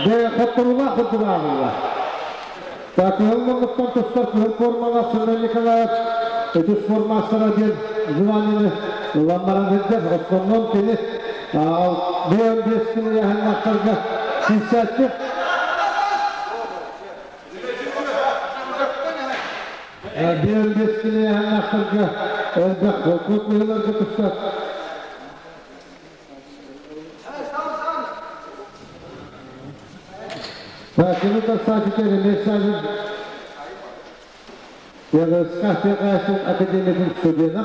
Кини хотторуулаах курдук ааҕыллар. Кыһыл муннуктан тустар кыһыл формалаах Семен Николаев үтүс формаастара диэн званиены ылан баран сылдьар. Основном кини 15 килояһыннаахтарга киирсээччи. 15 килояһыннаахтарга элбэх холкуот быһыыларга тустар. Кини тахсааччыта Ремей Савин Ягодская академиятын студена.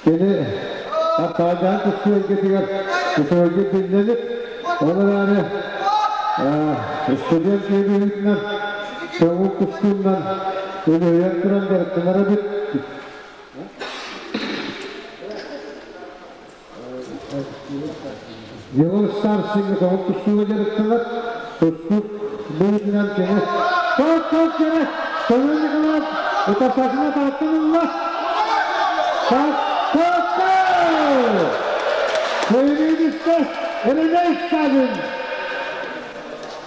Кини Хаттаадаан тустуу эйгэтигэр үчүгэйдик биллэлик. Ол эрээри студент киһи көҥүл тустуунан үлүһүйэн туран дьарыктанар эбит. Егор Старшинга көҥүл тустууга дьарыктанар. Тустуук быһыытынан кини топ-топ кэрэ Семен Николаев утарсааччыны атаҕыттан ылла. Так, топ, Кыайыыны Еремей Савин.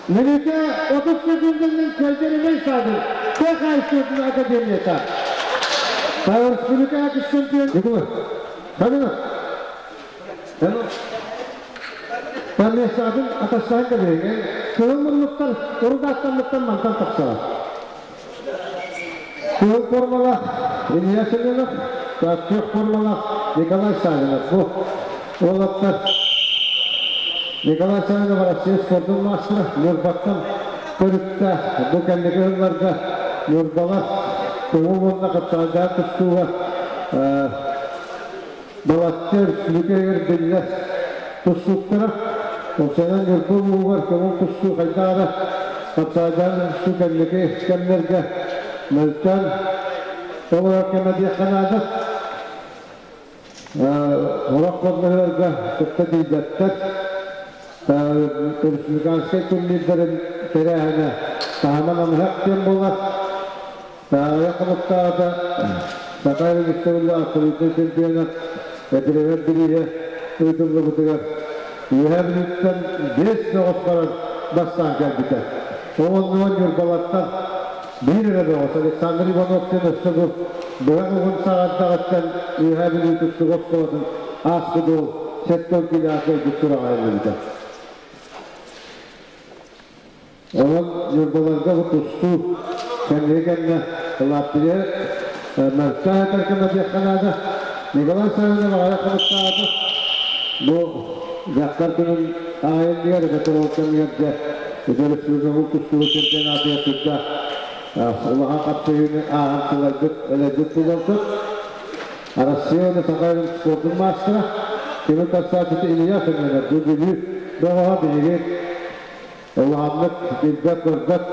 Мүнүүтэ 30 секундунан кэлдэ Еремей Савин. ТХ Академията. Республика чемпион. Николай. Ханына. Таммесаатын атастаан кэбиһиҥ. Кыһыл муннуктар урудааттаммыттан мантан тахсара. Кыһыл формалаах Илья Семенов, күөх формалаах Николай Савинов. Бу уолаттар Николай Савинов Россия спордун маастара Ньурбаттан төрүттээх. Бу кэнники сылларга Ньурбалар көҥүл уонна хапсаҕайдаах тустууга балачча өрөспүүбүлүкэ биллэр тустууктара. Оксана Ньурба улууһугар көҥүл тустуу хайдах эрэ хапсаҕайдаан тустуу кэнники кэмнэргэ мөлтөөн олорор кэмэ диэххэ наада. Орох хонноһуорга кытта тиийбэттэр. Республиканскай турнирдарын тэрээһинэ таһыма намыһах диэн буолар. Таарыйа хонуктаата Саха Республика абсолютнай чемпиона Эпирэмэр бирииһэ ыытыллыбытыгар Үөһээ Бүлүүттэн 5 бөҕөс баран бастаан кэлбитэ. Ол оннугар Ньурбалартан биир эрэ бөҕөс Александр Иванов диэн өссө бу быһах угун саҕардаҕыттан Үөһээ Бүлүү тустуук оскуолатын ааспыт уол 70 килээх кэлбит сураҕа иһиллибитэ. Онон Ньурбаларга бу тустуу кэмҥэ кэмҥэ Латвия мөлтөөх этэр кэмэ диэххэ наада. Николай Савинов аҕыйах хонуктааҕыта бу дьахтар күнүн аайын эбэтэр ол кэмигэр дьэ ити республикабыт тустууга чемпионатыгар сүрдээх улахан хапсыһыыны ааһан сылайбыт, элэйбит буолуон сөп. Россия уонна Саха спордун маастара Тимир Тастааччыта Илья Семенов бу Бүлүү бөҕөһө биһиги улаханнык билбэт-көрбөт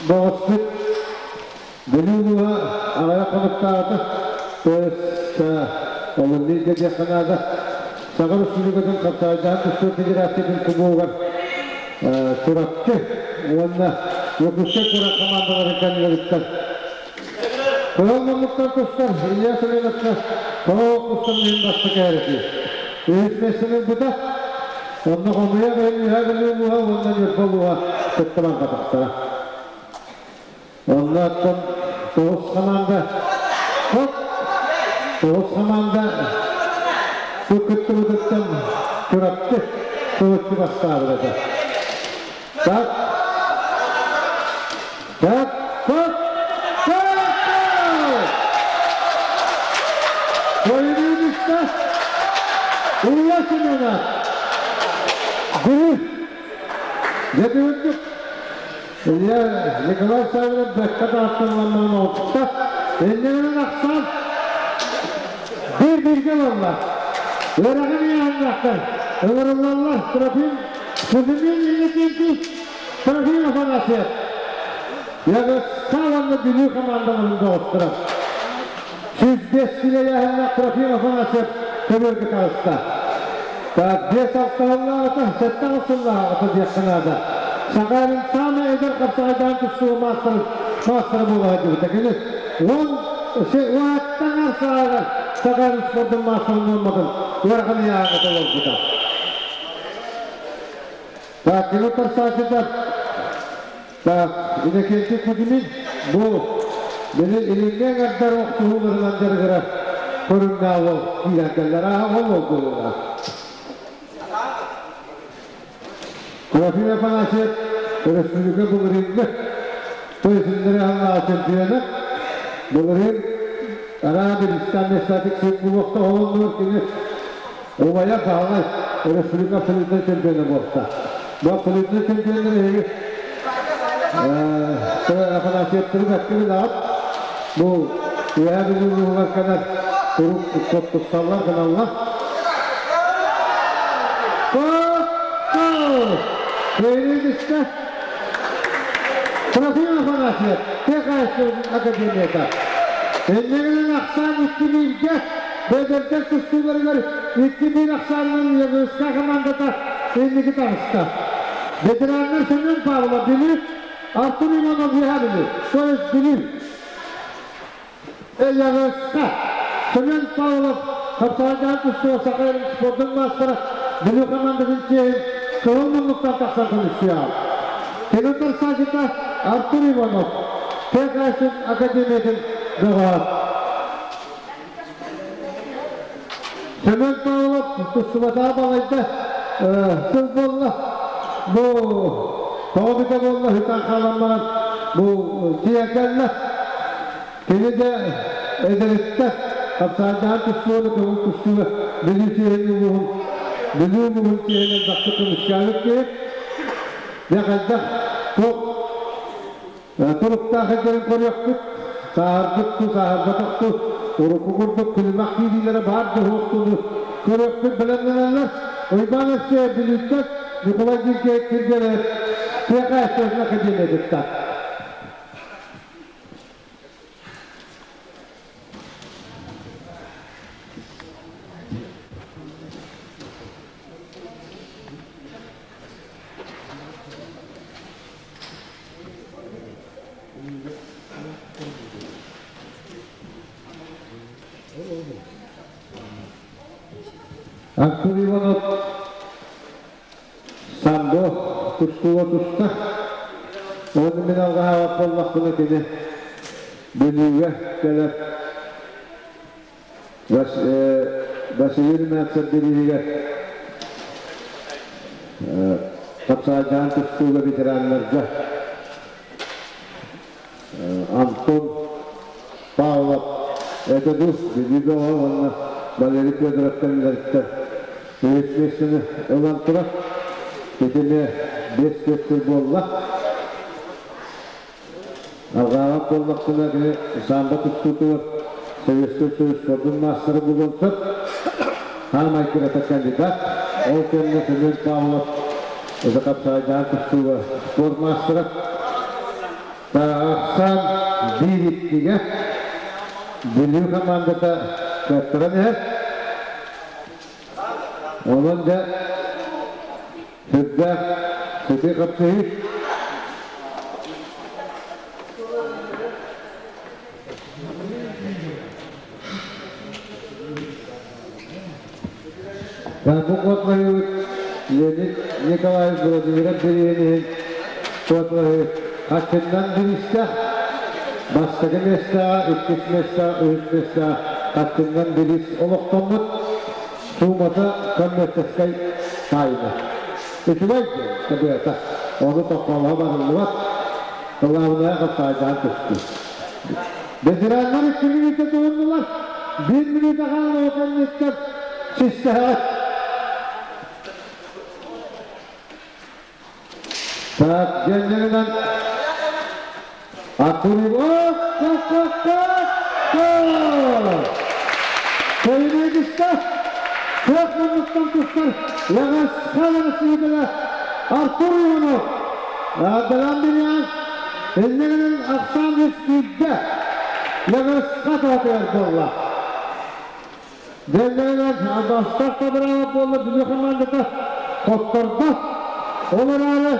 бөҕөспүт. Бүлүү улууһа аҕыйах хонуктааҕыта, то есть олунньу диэххэ наада, Саха Республикатын хапсаайдаан тустуу федерациятын кубогар Чурапчы уонна Дьокуускай куорат командаларын кэннилэриттэн Кыһыл муннуктан тустар Илья Семеновка тоҕо тустан иһин бастакы эрэтии. Үһүс миэстэни ылбыта. Онно хомуйа бэйин Үөһээ Бүлүү улууһа уонна Ньурба улууһа кыттыбан хатахтара. Онно оттон тоҕус хамаанда хоп тоҕус хамаанда бу кыттыбытыттан Чурапчы соһуччу бастаабыт этэ. Так, так, хоп, хоп, Кыайыыны Илья Семенов! Гүрү! Дьэ Илья Николай Савинов бэккэ таатталланнан оҕутта. Иннинэн ахсаан биир бииргэ ылаллар. Үөрэҕин ыйааннаахтар ыҥырыллаллар. Трофим Кузьмин Иннокентий Трофим Афанасьев. Ягодска уонна Бүлүү командаларын доҕотторо. 105 килэйээһиннээх Трофим Афанасьев көбүөргэ таҕыста. Так, 5 алтаһыллааҕыта, 7 сыллааҕыта диэххэ наада. Сахалин саамай эдэр хапсаҕайдаан тустууга маастара, маастара буола сылдьыбыта. Кини 10 уоттан аҥар сааһыгар Саха спордун маастарын нуорматын ыарахан ыйааһыҥҥа толорбута. Так, кини тарсааччыта так, Иннокентий Кузьмин бу били илиҥҥи эҥэрдэр охсуһууларынан дьарыгырар көрүҥнээх уол киирэн кэллэр. Аа, ол уол буолуоҕа. Трофим Афанасьев өрөспүүбүлүкэ былырыыҥҥы Төсүннэри аһыллаҕа чемпиона. Былырыын Арааб Местатик сир булуохта олоннугар кини убайа Баһылай өрөспүүбүлүкэ абсолютнай чемпиона буолта. Бу абсолютнай чемпионнар эһиги Афанасьевтары бэркэ билэҕит. Бу Үөһээ Бүлүү улууһугар кэлэр куруук тутталлар гыналлар. Кыайыы Трофим Афанасьев, ТХС Академията. Иннигинэн ахсаан 2-1-гэ бэдэрдэр тустууларыгар 2-1 ахсаанынан Ягуска командата инники таҕыста. Ветераннар Семен Павлов Бүлүү, Артур Иванов Үөһээ Бүлүү, то есть Бүлүү. Ягуска Семен Павлов хапсаҕайдаан тустууга Саха спордун маастара Бүлүү командатын чиэһин кыһыл муннуктан тахсан көмүскүөҕэ. Кини тарсааччыта Артур Иванов, ТХС Академиятын бөҕөһө. Семен Павлов тустубатаҕа балайда сыл буолла. Бу тоҕо бүтэ буолла сүтэн хаалан баран бу тиийэн кэллэ. Кини да эдэриттэ хапсаандаһан тустууну көҥүл тустууга Бүлүү чиэһин улууһун Бүлүү улууһун чиэһин элбэхтик көмүскээбит киһи. Дьэ хайдах туох туруктаах эрдэрин көрүөхпүт. Сааһырбыт ту, сааһырбатах ту, урукку курдук күлүмэх киириилэрэ баар да суох тууну көрүөхпүт бэлэмнэнэллэр. Уйбаан Өссө Бүлүүттэн Николай Дмитриевич Киргиэлэйэп ТХС Академиятыттан. Артур Иванов самбо тустууга туста. Оны мин алҕаһаабат буоллахпына кини Бүлүүгэ кэлэр Василий Румянцев бирииһигэр хапсаайдаан тустууга ветераннарга Антон Павлов это дуу Бүлүү бөҕө уонна Валерий Федоров кэмнэриттэн үһүс миэстэни ылан турар. Итини 5 сыл буолла. Арҕааҕа буоллахпына кини самбо тустуутугар Советскай Союз спордун маастара буолуон сөп. Хаамай кырата кандидат. Ол кэннэ Семен Павлов Закапсайдаан тустууга спорт маастара. Ахсаан 1-2-гэ Бүлүү командата кыаттаран иһэр. Онон дьэ сүрдээх сытыы хапсыһыы. Бу куоталаһыыбыт Леонид Николаевич Владимиров бирииһин иһин куоталаһыы хаччыннан бириистээх. Бастакы миэстэҕэ, иккис миэстэҕэ, үһүс миэстэҕэ хаччыннан бириис олохтоммут. Суумата коммерческай тайна. Үчүгэй диэн табыата. Ону тохтолоһо барыллыбат. Кылаабынайа хапсаайдаан түстүү. Ветераннар 2 мүнүүтэ туһуннулар. 1 мүнүүтэ хаалла кэнниттэн систэһэҕит. Так, дьэннэринэн Артур Көлүнэдиста Кыах муннуктан тустар Лаҕас Хааларасыытыга Артур Иванов Далан Бириан иннигинэн ахсаан үс киирдэ Лаҕаска туһатыгар буолла. Дьэннэринэн бастах табыраабат буолла Бүлүү хамаандата хоттордо. Ол эрээри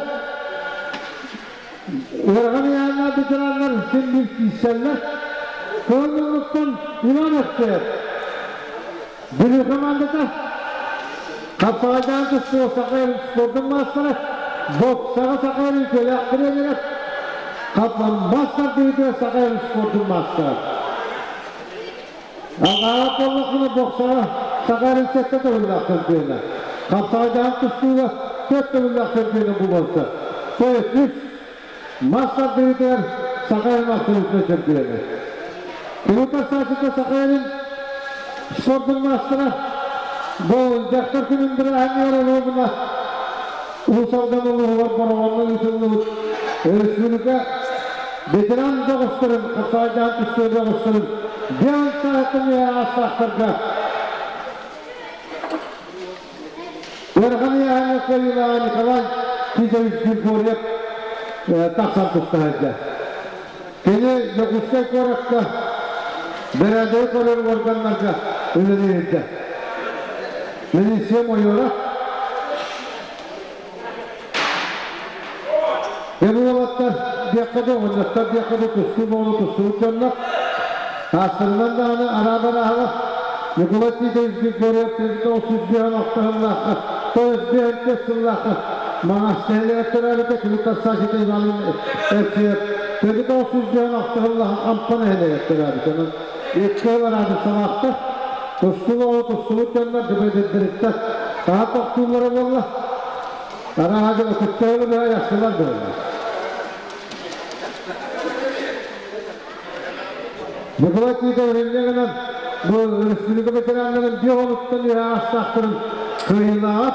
Ыарахан ыйааһыннаах ветераннар син биир киирсэллэр. Кылын Иван Евсеев. Бүлүү командата. Хапсаҕайдаан тустуу Саха спордун маастара, боксаҕа Саха үтүөлээх тренерэ, мастер дүйүтүгэр Саха спордун маастара. Аҕаҕа буоллаххына боксаҕа Саха сэттэ төгүллээх чемпиона. Хапсаҕайдаан тустууга 4 төгүллээх чемпиона буолса. То есть 3 мастер дүйүтүгэр Саха абсолютно чемпиона. Килутар Сашика Саха спордун маастара. Бу дьахтар күнүн бырааһынньыгар олуобуна Уус Алдан улууһугар Бороҕоҥҥо ыытыллыбыт республика ветеран бөҕөстөрүн, хапсаҕайдаан тустуу бөҕөстөрүн биэн саһыттан аастаахтарга ыарахан ыйааһыҥҥа кыайыылааҕа Николай Титович Григорьев тахсан тустаһайда. Кини Дьокуускай куоракка бэрээдэги көрөр органнарга үлэлиирдэ. Милиция майора Эбуолаттар диэххэ да, оҕонньоттор диэххэ да тустуу буолу тустубут дьоннор. Таастарынан даҕаны араабараһала Николай Титович Григорьев 1936-ха, то есть 5 сыллаахха Маҥаас нэһилиэгэр төрөөбүтэ, Кылытар Сашита Иван Евсеев 1956 сыллаахха Ампа нэһилиэгэр төрөөбүтэ. Онон икки сыл араады санаахтар. Тустуу оҕо тустубут дьоннор дыбэдэрдэриттэр таһа тохтууллара буолла. Араады 30 сылы быһа яхшылар буолла. Николай Титов гынан бу республика ветераннарын биолуттан үһэ астаахтарын кыайыылааҕа.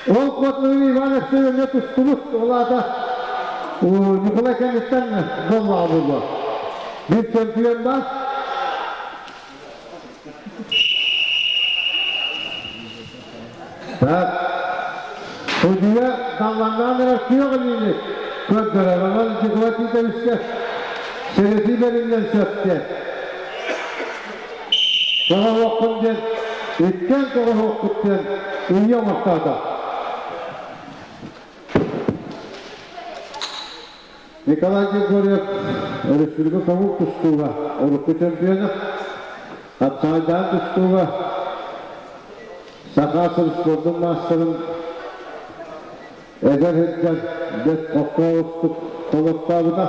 Ол куотугу Иван Евсеевне тустубут, ол аата Николай кэнниттэн боллаҕа буолла. Bir чемпион бар. Так. Судья далланнаан эрэр күөх илиини көрдөрөр. Онон Николай Титовичка сэрэтии бэриллэн сөптө. Тоҕоһуоххун диэн, иккиэн тоҕоһуохпут диэн ийэ оҥортоото. Николай Григорьев республика көҥүл тустууга урукку чемпиона, хапсаҕайдаан тустууга Саха спордун маастарын эдэр сылдьан бэрт хоххоостук толортообута,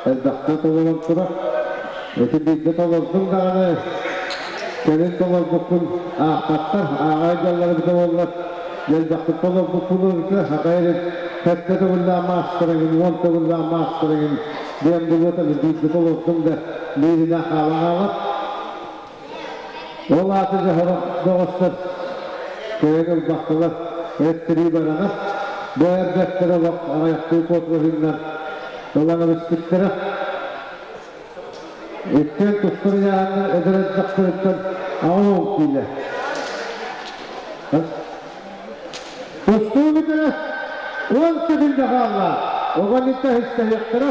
элбэхтэ толорон турар. Ити биирдэ толордум даҕаны, кэлин толорбуккун аахпаттар, ааҕа дьаллара бүтэ буоллар, элбэхтик толорбуккун Саха 7 төгүллээх маастарыгын, 10 төгүллээх маастарыгын диэн булуота биирдэ толордум да бииринэ хаалаҕаалар. Ол ааты дьаһара бөҕөстөр кэлэн ылбахтылар, эттирии барана, бу эрдэхтэрэ олох аҕыйахтыы куотуһуннар ылан эбиспиттэрэ. Иккиэн тустар ыйааһыннар эдэр эрдэхтэриттэн 80 киилэ. Тустуу бүтэрэ 10 секунда хаалла. Оҕонньутта истэһиэхтэрэ.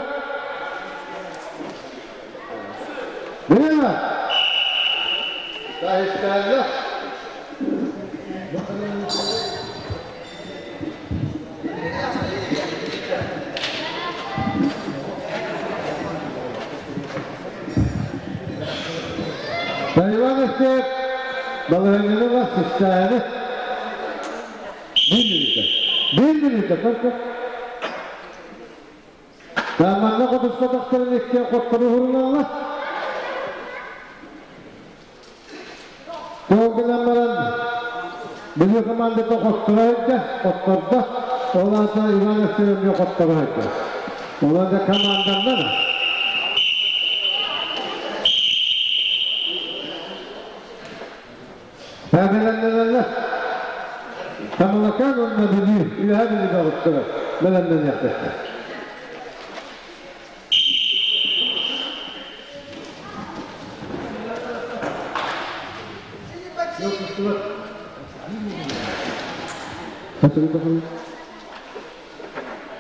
Время! Да, истэһэллэр. Иван Евсеев балаһыанньаны ылар систээни 1 минута. 1 минута только. Манна хотуспатахтарын иккиэн хоттору уһуруналлар. Ол гынан баран Бүлүү командата хотторо иһирдэ, хоттордо. Ол аата Иван Евсеев хотторо иһирдэ. Ол аата команданнан. Бэлэмнэнэллэр. Тамалакаан уонна Бүлүү, Үөһээ Бүлүү бөҕөстөрө бэлэмнэниэхтээхтэр.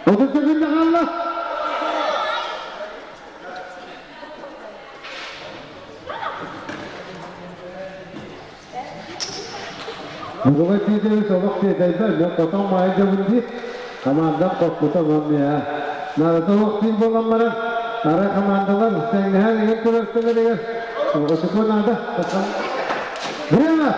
30 секунда хаалла. Николай Титович олох тиэтэйбэт, мен хотон маайы дьабын дии. Командам хоппута мам я. Нарата олох тиин болан баран, Ара командалар тэҥнэһэн иһэн көрөртөлөрүгэр очукуон наада. Время!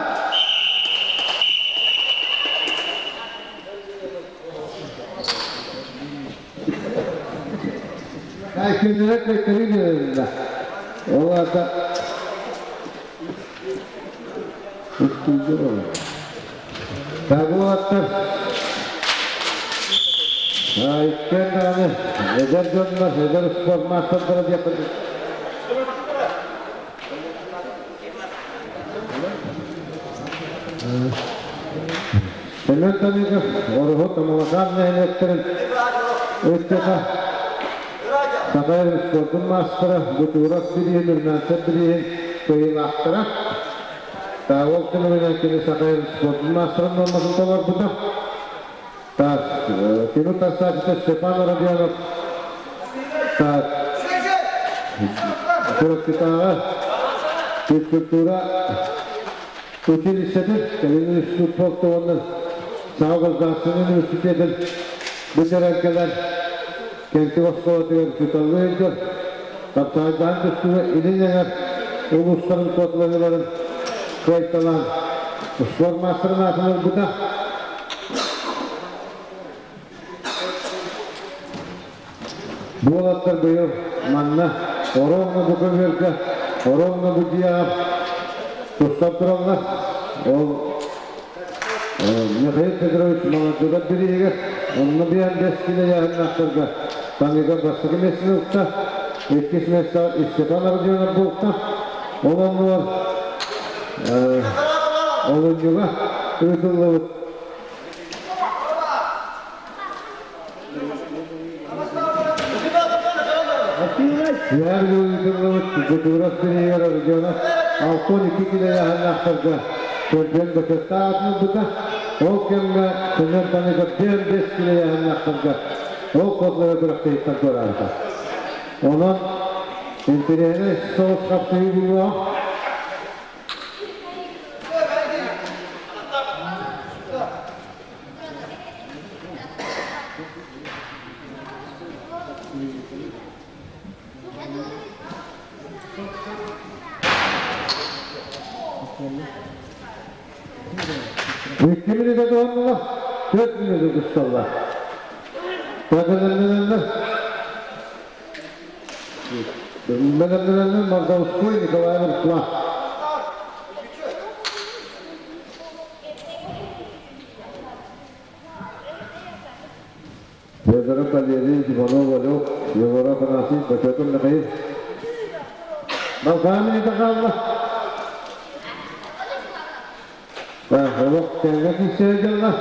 Кинилэр кэккэри биэрэллэр. Ол аата Табуаттар иккиэн даҕаны эдэр дьоннор, эдэр спорт маастардара диэххэ Семен Таников, Ороһу Тамалакаан нэһилиэктэрин ыччата, Саха спордун маастара, Бутуров бирииһин, Румянцев бирииһин кыайыылаахтара. Ол түмүгүнэн кини Саха спордун маастарын нуорматын толорбута. Тимур Тарсаачыта Степан Родионов Чурапчытааҕы физкультура училищетын, кэлин институт уонна Саха государственнай университетын бүтэрэн кэлэн Кэнтик оскуолатыгар учууталлыы сылдьар, Хапсаҕайдаан көстүүгэ илин эҥэр улуустарын куоталаһыыларын кыайталаан спорт маастарын аатын ылбыта. Бу уолаттар быйыл манна Оруоҥҥа бу көбүөргэ, Оруоҥҥа бу дьиэҕэ тустан тураллар. Ол Михаил Петрович Молодцов бирииһигэр онно биэн бэс килэ ыйааһыннаахтарга таҥыыга бастакы миэстэни ылта, иккис миэстэҕэ Степан Родионов буолта. Ол оннугар олунньуга ыытыллыбыт Үһэр ыытыллыбыт Бутуров бирииһигэр Родионов 62 килэ ыйааһыннаахтарга чемпион бочуоттаах аатын ылбыта. Ол кэмҥэ Семен Таников 5 килэ ыйааһыннаахтарга ол котлара күрэхтэһииттэн туораабыта. Онон интэриэһинэй соҕус хапсыһыы буолуоҕа. Икки мүнүүтэ туһаннылар, 4 мүнүүтэ тусталлар. Бэлэмнэнэллэр. Бэлэмнэнэллэр Мордовской Николай Руслан. Федоров Валерий, Иванов Валек, Егоров Афанасий, Бочетов Михаил. Балкаан минута хаалла. Олох тэҥҥэ киирсэ дьалла.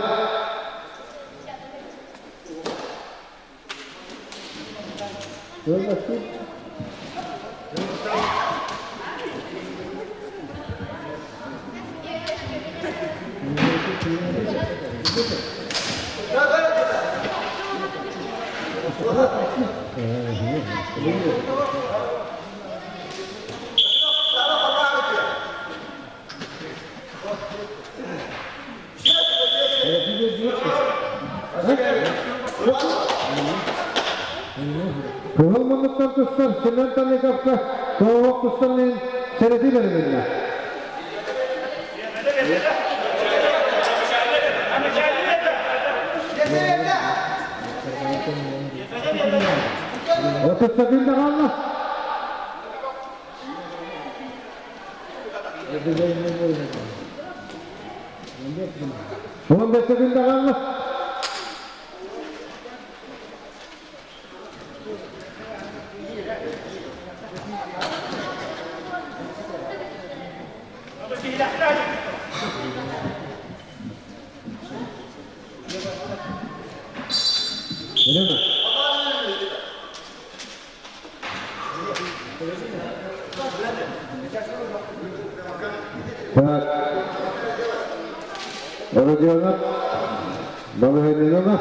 Кыһыл муннуктан тустар Семен Таниковка тоҕо тустан иһин сэрэтии бэрилиннэ. 30 секунд хаалла. 15 секунд хаалла. Елена. Так. Родионов Балыһынинова.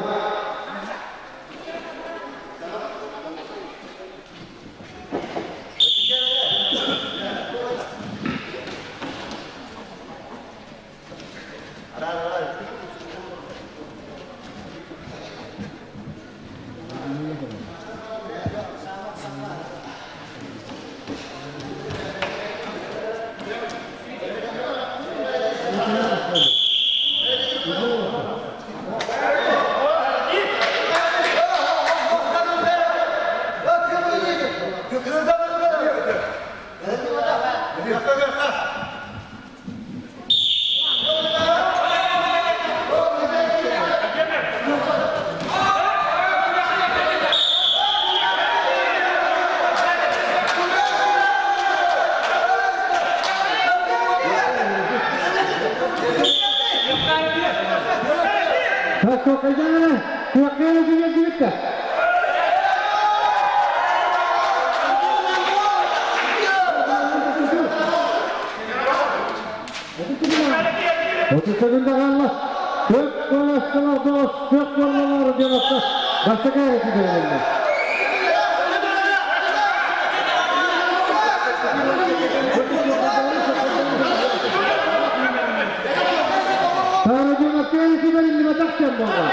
Так, куокайдан эрэ, күөккэ эрэ диэн 30 секунда қалла. Көп қоластылар доғыз, көп қоллалары деп атта. Бастакы әрекет берілді. Таарыдыҥа кэри берилди батахтан болла.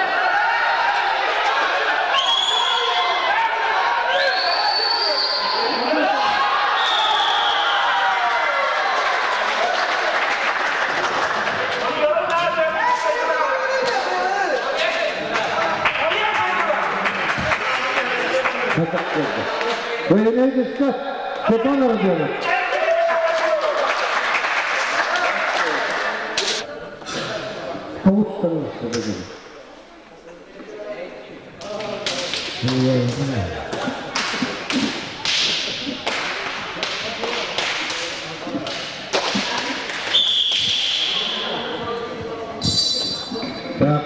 Böyle Степан Родионов. Так,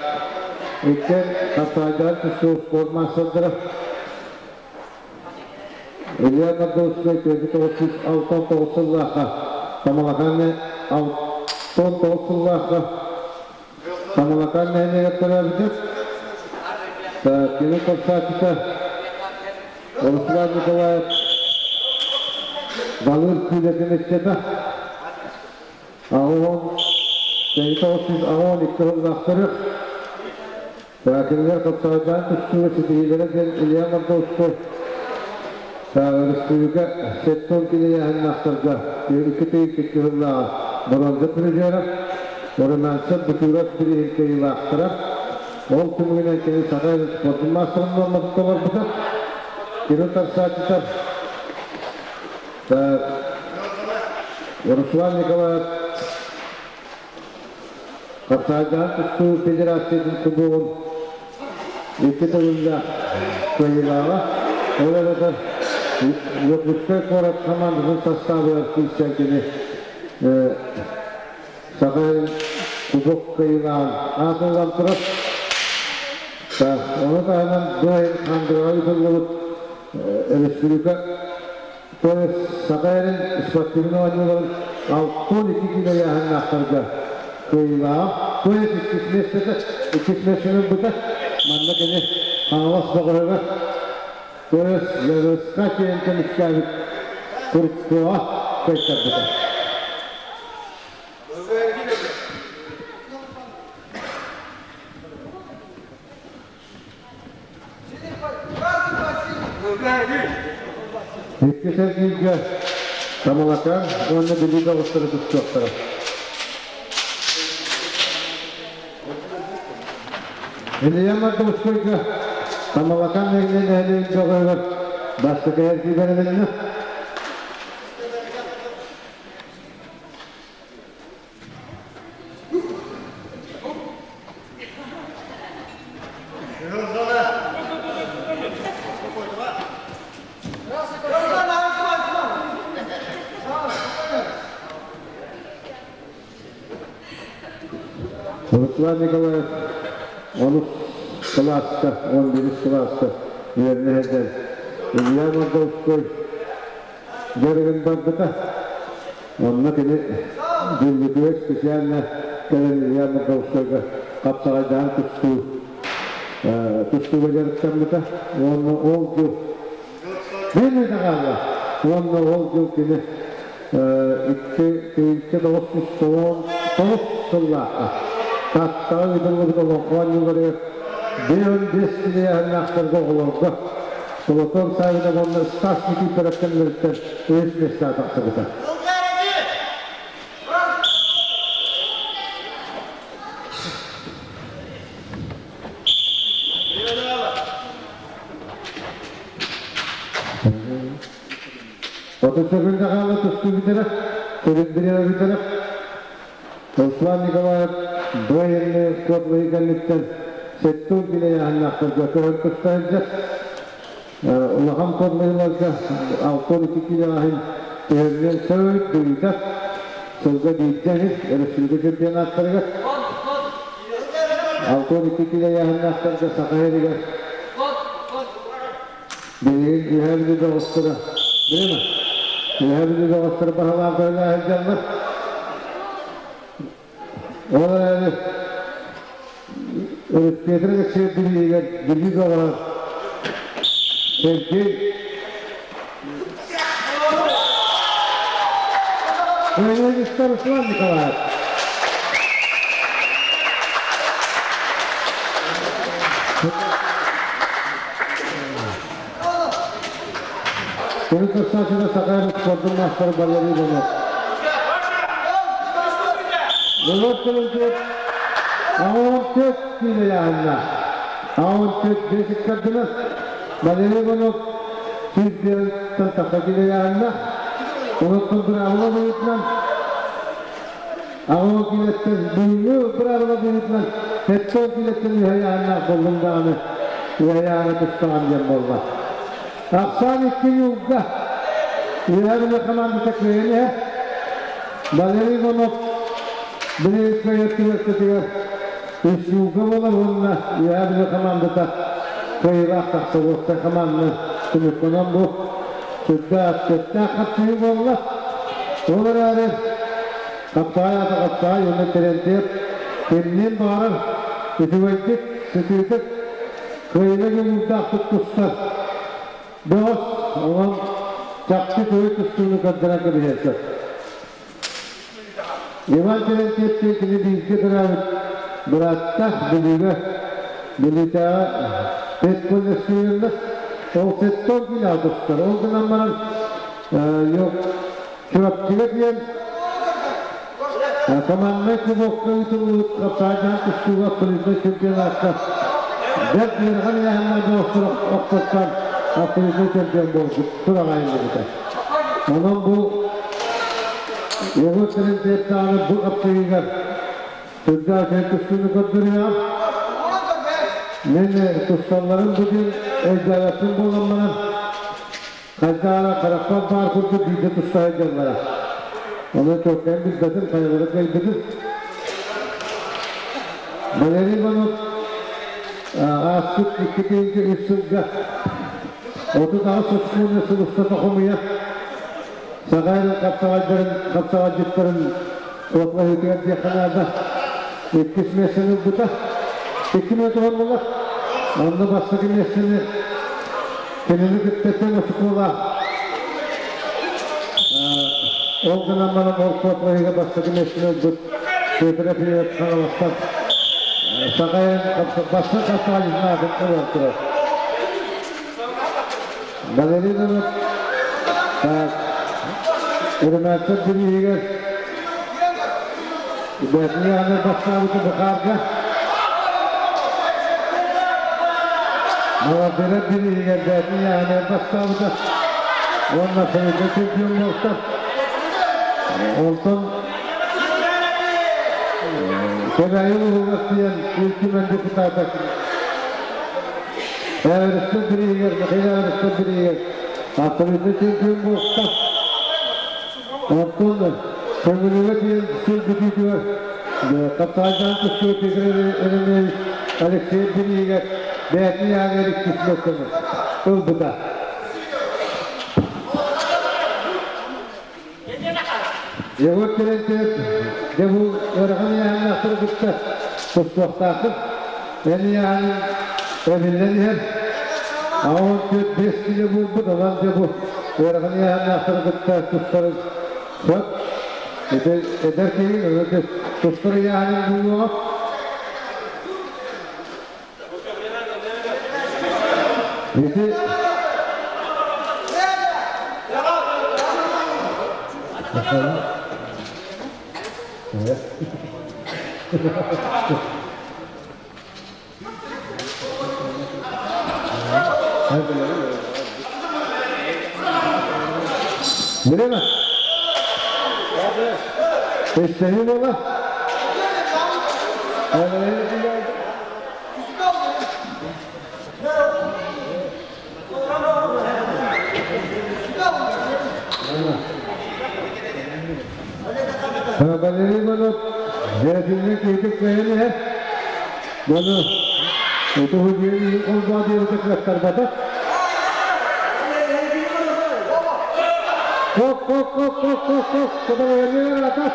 иккен хапсайдар түстүү спорт мастердары. Илья Мордовской көзі 969 сыллаха, Тамалаканы 69 сыллаха, Тамалакан нәйнегеттері Кини Копсатита, Руслан Николаев, Балыр күлетін итчета, Ағуон, 912 сыллахтырық, Кинилер Копсайдан түстүүгө ситиилere Илья Мордовской Республика сеттон килияһыннахтарга икки тыйыккыһыллаа бронза призера Ороманса бутурат бирихинкейилаахтара ол түмүгүнэн кини саха спортун мастерын норматыкталар бута Кирилл Тарсатитар Руслан Николаев Капсайдан тустуу федерациятын кубогун икки төгүллэ кыйылаага ол эбэтэр Якутскай город командасын составы килсен Сахай кубок кыйылаан атылган турат. Оны таһынан быайын хандырға үтілгіліп республика то есть Сахайрын спортивный ойнуларын 62 кило яһыннахтарга кыйылаан. То есть иккис местені бұта манна кene Хаңалас бағырыға то есть Левыска чейин искабит Курткуа кайтарбыта. Икки сергейге Тамалакан, онны билига остыры тұттықтыры. Илья Мордовскойга Тамалакан негнен әлейін жоғайғыр бастықы әрки берілінні. Руслан Николаев, он класста, он бирис класста, верне хедер. Илья Мордовской, Дереген барбыта, онна кини дүллүкүөк специально кэлэн Илья Мордовскойга капсагайдаан тустуу тустууга жарыктаммыта, онно ол жыл мен дагаала, онно ол жыл кини икки тыйынча тоғыз жүз тоғыз сыллаахха Таттаға үділгі олоқуан юлары бейін бес килияһыннаахтарга оҕолорго Солотон сайына болна Стас Никифоровтан өз места тақсыбыта. 30 секунда қалды тұсту бітері, төлендіре бітері. Руслан Николаев дуайынны котлы кәлліттен сеттун килияһыннаахтарга көһөн тустайынча. Улахан котлыйларга 62 килияһын төһөрүнэн сөйт дуйда. Сылга биирден республика чемпионаттарыгар. 62 кило ыйааһыннаахтарга Саха сиригэр билигин Үөһээ Бүлүү бөҕөстөрө билимэ Үөһээ Бүлүү бөҕөстөрө баһылаан көһүлээн сылдьаллар. Ол эрээри Петр Алексеев билиигэр Бүлүү бөҕөһө Сергей Кыайыгыстар Руслан Николаев. Төрүт Сашина Саха спордун маастара Валерий Иванов. Иванов кэлэнтиэт 14 киилэ яһынна. 14 бесик кардына Валерий Иванов 101 тахса киилэ яһынна. Онуттан быраабыла быһыытынан 10 киилэттэн бүгүҥҥү быраабыла быһыытынан 70 киилэттэн үһэ яһыннаах боллун даҕаны үһэ яһына тустаҕан диэн буолла. Ахсаан икки юлга Үөһээ Бүлүү хамаандата кыайан иһэр. Валерий Иванов билигин кыайар түбэлтэтигэр үс юлга буолар уонна Үөһээ Бүлүү хамаандата кыайыылаах тахсар уопсай хамаанданы түмүктэнэн бу сүрдээх сөптөөх хапсыһыы буолла. Ол эрээри хапсаҕай аата хапсаҕай уонна Терентьев кимниин баҕарар үчүгэйдик, сытыытык кыайыыга дьулуурдаахтык тустар. Бөҕөс онон чахчы төрүт тустууну көрдөрөн кэбиһиэн сөп. Иван Терентьев кини бииргэ төрөөбүт быраатта Бүлүүгэ Бүлүүтээҕи педколледжка ол сеттон киилэҕэ тустар. Ол гынан баран Чурапчыга диэн команднай кубокка ыытыллыбыт хапсаайдаан тустууга абсолютнай чемпионатка бэрт ыарахан ыйааһыннаах бөҕөстөр охсоттон абсолютнай чемпион буолбут сураҕа айыллыбыта. Онон бу Егор Терентьев даҕаны бу хапсыһыыгар сүрдээх үчүгэй тустууну көрдөрүөҕэ. Мин тусталларын бу диэн өйдөөбөппүн буолан баран Хайдаара харахпар баар курдук биирдэ туста сылдьаллара. Ону чуолкайын билбэтим, хайалара кыайбытын. Валерий Иванов ааспыт 2-3 сылга 38 очкону сыл устата хомуйа Сахайрын хапсаҕайдарын хапсаҕайдьыттарын суотлаһыытыгар диэххэ наада. Иккис миэстэни ылбыта. 2 минут уһуннулар. Онно бастакы миэстэни Кинини кытта тэҥ оскуола ол гынан баран ол суотлаһыыга бастакы миэстэни ылбыт Петр Ефимович Хаҥаластан Сахайын бастакы хапсаҕайдьытын аатын ылан турар. Валерий Иванов Үрүмээттэр бирииһигэр бэйэтин аанар бастаабыта Бухарга Молодырар бирииһигэр бэйэтин аанар бастаабыта уонна абсолютнай чемпион буолта. Онтон Кэбээйи улууһугар тиийэн Ил Түмэн депутата Эверстер бирииһигэр Михаил Эверстер бирииһигэр абсолютнай чемпион буолта. Оттон Көҥүлүгэ тиийэн сыл бүтүүтүгэр Хапсаайдаан тустуу Петр Еремеевич Алексеев бирииһигэр бэйэтин ыйааҕыгар иккис миэстэни ылбыта. Егор Терентьев дьэ бу ыарахан ыйааһыннаахтары кытта тустуохтааххын. Эн ыйааһының эбиллэн иһэр. 84 кило буолбут, онон дьэ бу ыарахан ыйааһыннаахтары кытта тустарын сөп. Эдэр киһи тустар ыйааһынын булуоҕа. Ити Время. Эстэһии буола. Валерий Иванов дьиэтиннэн киһитик кыайан иһэр. Бұны өтігі бері қолға берді кіректарбата. Kok, kok, kok, kok, kok, kok. Куда ата.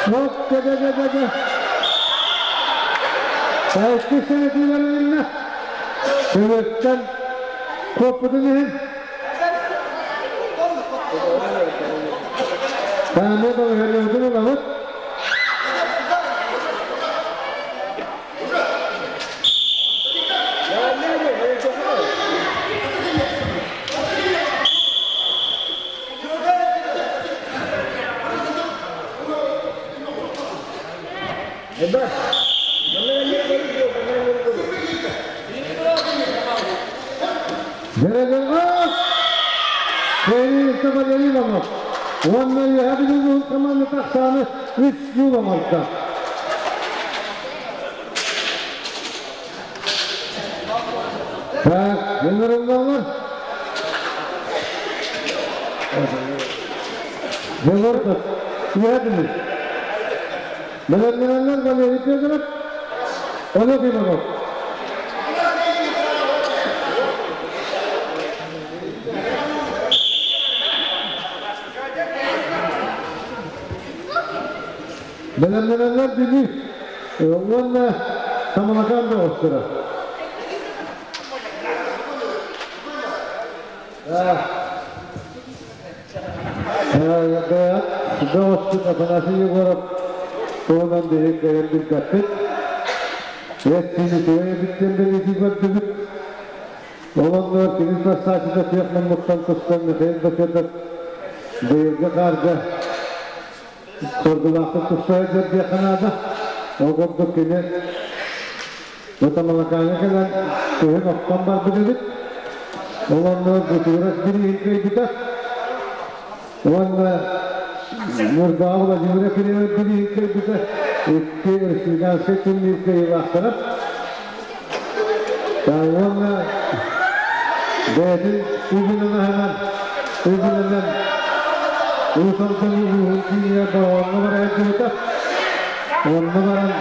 Kok, дэ, дэ, дэ, дэ. Тәйті сәнетілерінне. Көмектен көппүдін ехін. Тәмі да өтін оламыт. Үч юламалта. Так, Еңірімдалар. Егордық, Иәдіміз. Білімденлер Валерий Федоров, Олег Иванов. Білімденлер Дүні, онна Самалакан да остыра. Доғыстыт Афанасий Егоров, туынан дерек кәйін бір кәппет. Эт сini төе биттен бері көрдүбүт. Олоннор кини сасачыда тиэхмэн муттан тустан Михаил Бакетов быйылгы қарға соргулақты туссай дердиэханада. Ол кини Отамалакаҥа кэлэн көһүн оттон барбыт эбит. Олоннор бутурас бириһин көйбүтэ. Онна Нурбаа Владимир Кириллов бириһин көйбүтэ. Икки республиканский турнир көйбахтарап. Онна бээтин үбүнэн үбүнэн Усалтан үбүнэн киинигэр бараҕанна барайын түбүтэ. Онна баран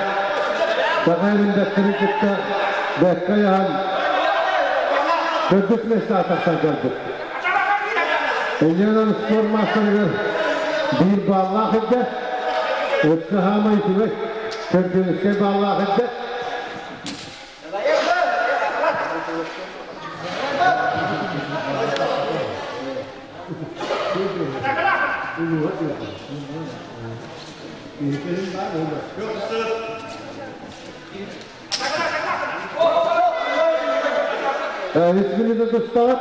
Сахайрын дәктері кытта бәккә яһан төрдүс месте атақтан көрдүк. Эненен спорт мастерыгар бир баллах эдде, өтсө хама итибе, чемпионскай баллах эдде. Ismini de dostlar.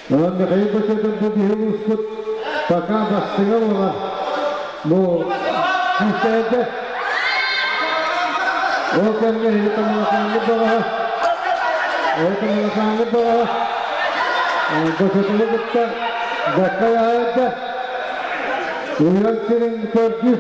Михаил Бочетов бу биһи успут пока бастыҥа буолар. Бу күүстэйдэ. Ол кэмҥэ хитамалакаанны баҕаһа. Ол тамалакаанны баҕаһа. Бочетовы кытта бэккэ яайда. Уйан сирин көрдү.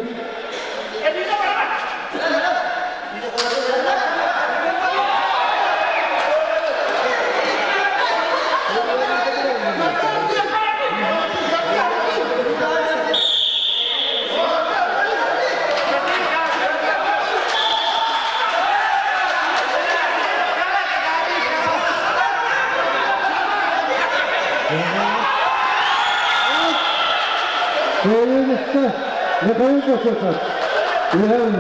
Көйүнүстэ Михаил Бочетов. Михаил.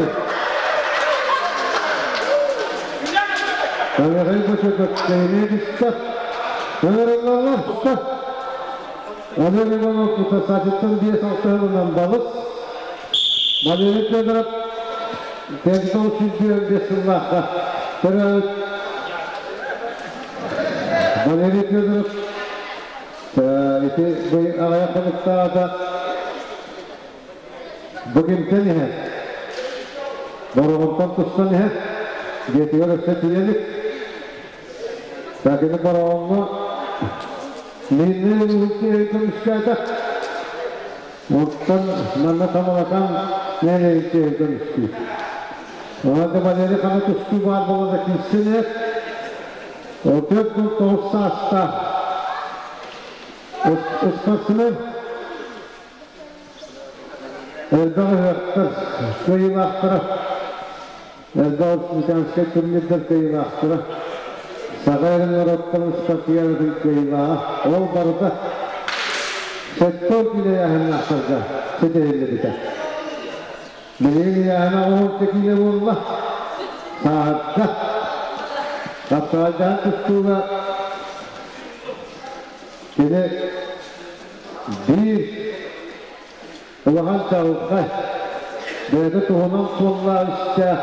Михаил Бочетов көйүнүстэ. Өнөрөллөр. Олег Иванов Кутасачыттан бес алтыһынан балыс. Валерий Федоров Тентол чемпион бес сыллаахха. Валерий Федоров ити бый ағаяқылықтаада бүгінтен ихе. Бороғонтон тустан ихе. Диетигер өссө тиелик. Такини бороғоңго минне көмүскәтэ. Оттон манна тамалакан нене көмүскү. Онда Валерий хана тусту бар болада килсине. Отөт күн тоғыз сааста. Спортсмен. Элбэх ыһыахтар кыайыылаахтара, элбэх республиканскай турнирдар кыайыылаахтара, Саха эрин норуоттарын спартакиадатын кыайыылааҕа. Ол барыта 70 киилэ ситиһиллибитэ. Билигин ыйааһына 16 киилэ буолла. Сааһырда. Хапсаҕайдаан тустууга кини биир улахан чаҕылхай, бэйэтэ туһунан суоллаах истээх,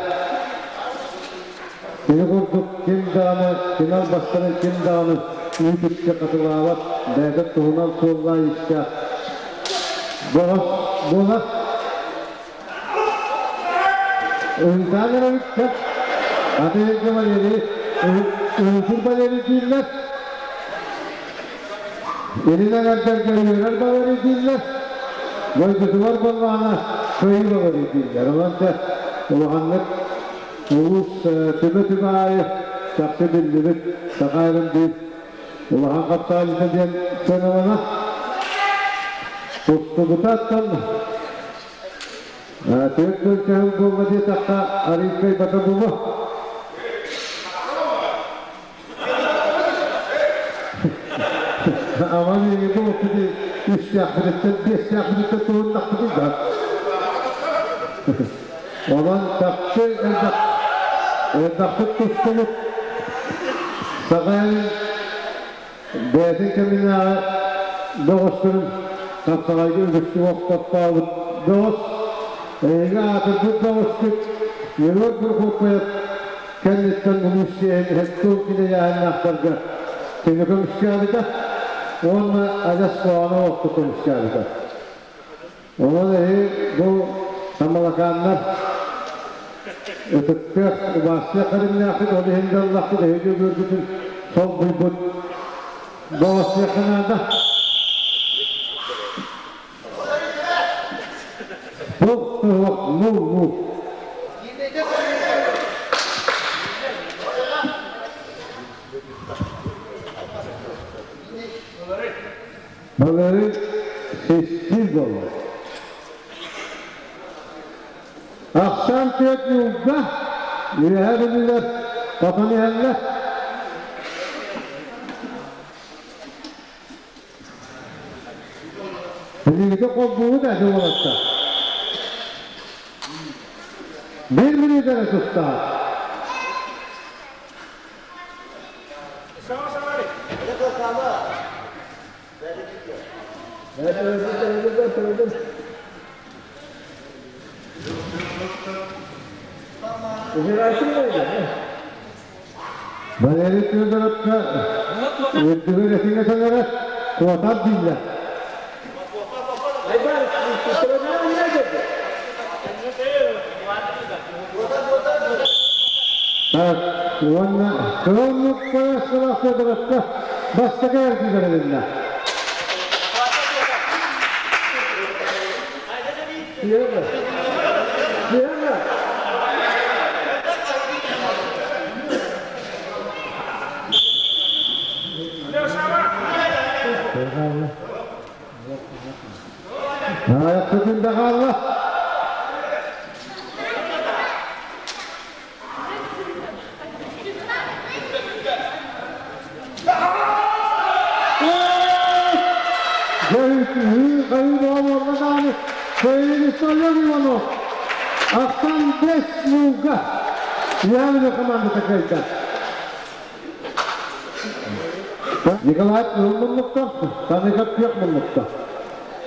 кини курдук ким даҕаны, кини албастарын ким даҕаны үүт-үкчэ хатылаабат, бэйэтэ туһунан суоллаах истээх бөҕөс буолар. Ыһыытаан эрэбиттэр, аты Валерий, Ыһыытыр Валерий дииллэр. Илин эҥэрдэргэ үөрэр Валерий дииллэр. Дойдутугар буоллаҕына кыайыы Валерий дииллэр. Онон дьэ улаханнык улуус түбэ-түбэ аайы чахчы биллибит саха эрин биир улахан хапсаалыта диэн сыаналанар. Тустубутаттан 4 кыһыл буолла диэтэххэ, арыый бата буолуо. Аман эйиги оппути үстээхпититтэн, биэстээхпититтэн туһуннахпытый да. Онон чахчы элбэх элбэхпит тустубут. Саха бэйэтин кэминээҕи бөҕөстөрүн хапсаҕайга үгүстүк охтоттообут бөҕөс, эйиги аатырбыт бөҕөскүт Егор Прокопьев кэнниттэн улуус сиэһин иһэттиин кинилээһиннээхтэргэ кини көмүскээбитэ уонна адьас куһаҕаны олохто көмүскээбитэ. Онон эһи бу самалакааннар ытыктыах, убаастыах кэримнээххит, ол иһин да ыллаххыт эһиги өгүөргүтүн солбуйбут бөҕөстүөххэ наада. Туох туох ну-ну. Балары сessiz болар. Ахсаан түөрт ньуулга үөһэ бүлүүлэр хотон иһэллэр. Билиҥҥитэ холбуугут ээ уолаттар. Биир мүнүүтэ эрэ тустаах. Валерий Федоровка үрдүгэр этиҥэ сэлэрэ куотар дииллэр. Так, уонна кыһыл поясалаах Федоровка бастакы эргий бэрилиннэ. Ayakta хаалла. Ахсан бес нуга. Явно команда такая. Николай муннукта, Таныгап күөх муннукта.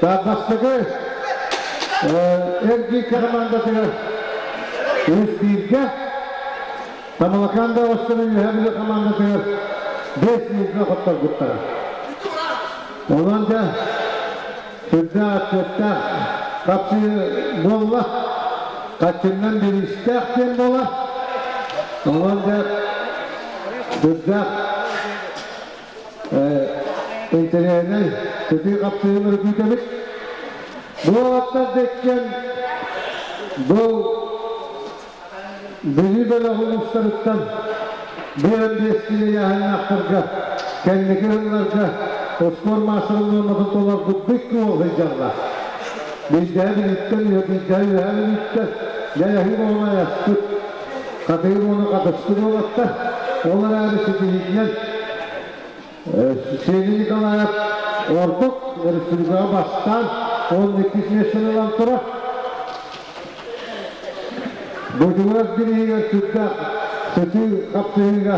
Бастакы эргий командатыгар үс бииргэ, Тамалаканда остарын үһэ командатыгар 5 нуга хотторбуттара. Онон да сүрдээх сөптөөх хапсыы буолла. Хаччыннан бириистээх диэн буолар. Онон да сүрдээх интэриэһинэй сытыы хапсыыны күүтэбит. Бу уолаттар дэккэн бу Бүлүү бөлөх улуустарыттан 15 киилэ ыйааһыннаахтарга кэнники сылларга спорт маастарын нуорматын толорбут бүк уол сылдьаллар. Биирдэһэ билиттэн үһэ, биирдэһэ үөһэ билиттэн. Дьайаһыы буолан айаспыт. Хатыгыр уону хатыспыт уолаттар. Ол эрээри ситиһиитинэн Сергей Николаев ордук республикаҕа бастаан 12 миэстэни ылан турар. Бочугурас бирииһигэр сүрдээх сытыы хапсыһыыга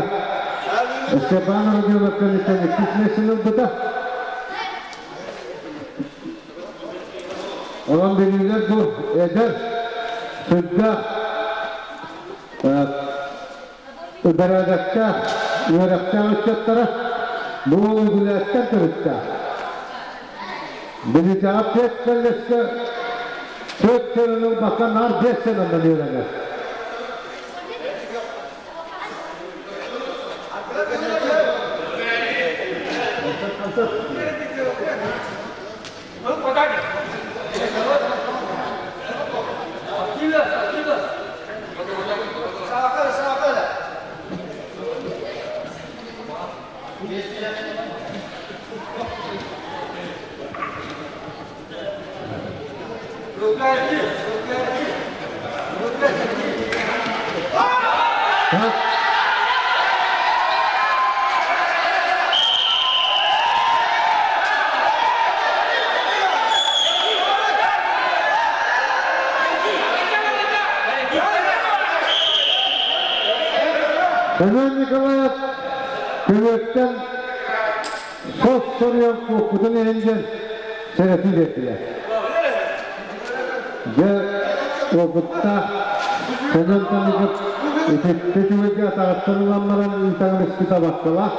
Степан Родионов кэнниттэн иккис миэстэни ылбыта. Онон билиилэр бу эдэр, сүрдээх бэрээдэктээх, үөрэхтээх ыччаттара бу үгүлээттэн төрүттээх. Билитэҕэ пет кэллэскэ төрт сылын ылбакка наар биэс сылынан үөрэнэр. Семен Николаев Күрүөттэн сос соруйан куоппутун иһин диэн сэрэтии биэрдилэр. Дьэ, уопуттаах Семен Тамиков итиччэ үчүгэйгэ атаҕыттан ылан баран ыытан испит абаккалаах.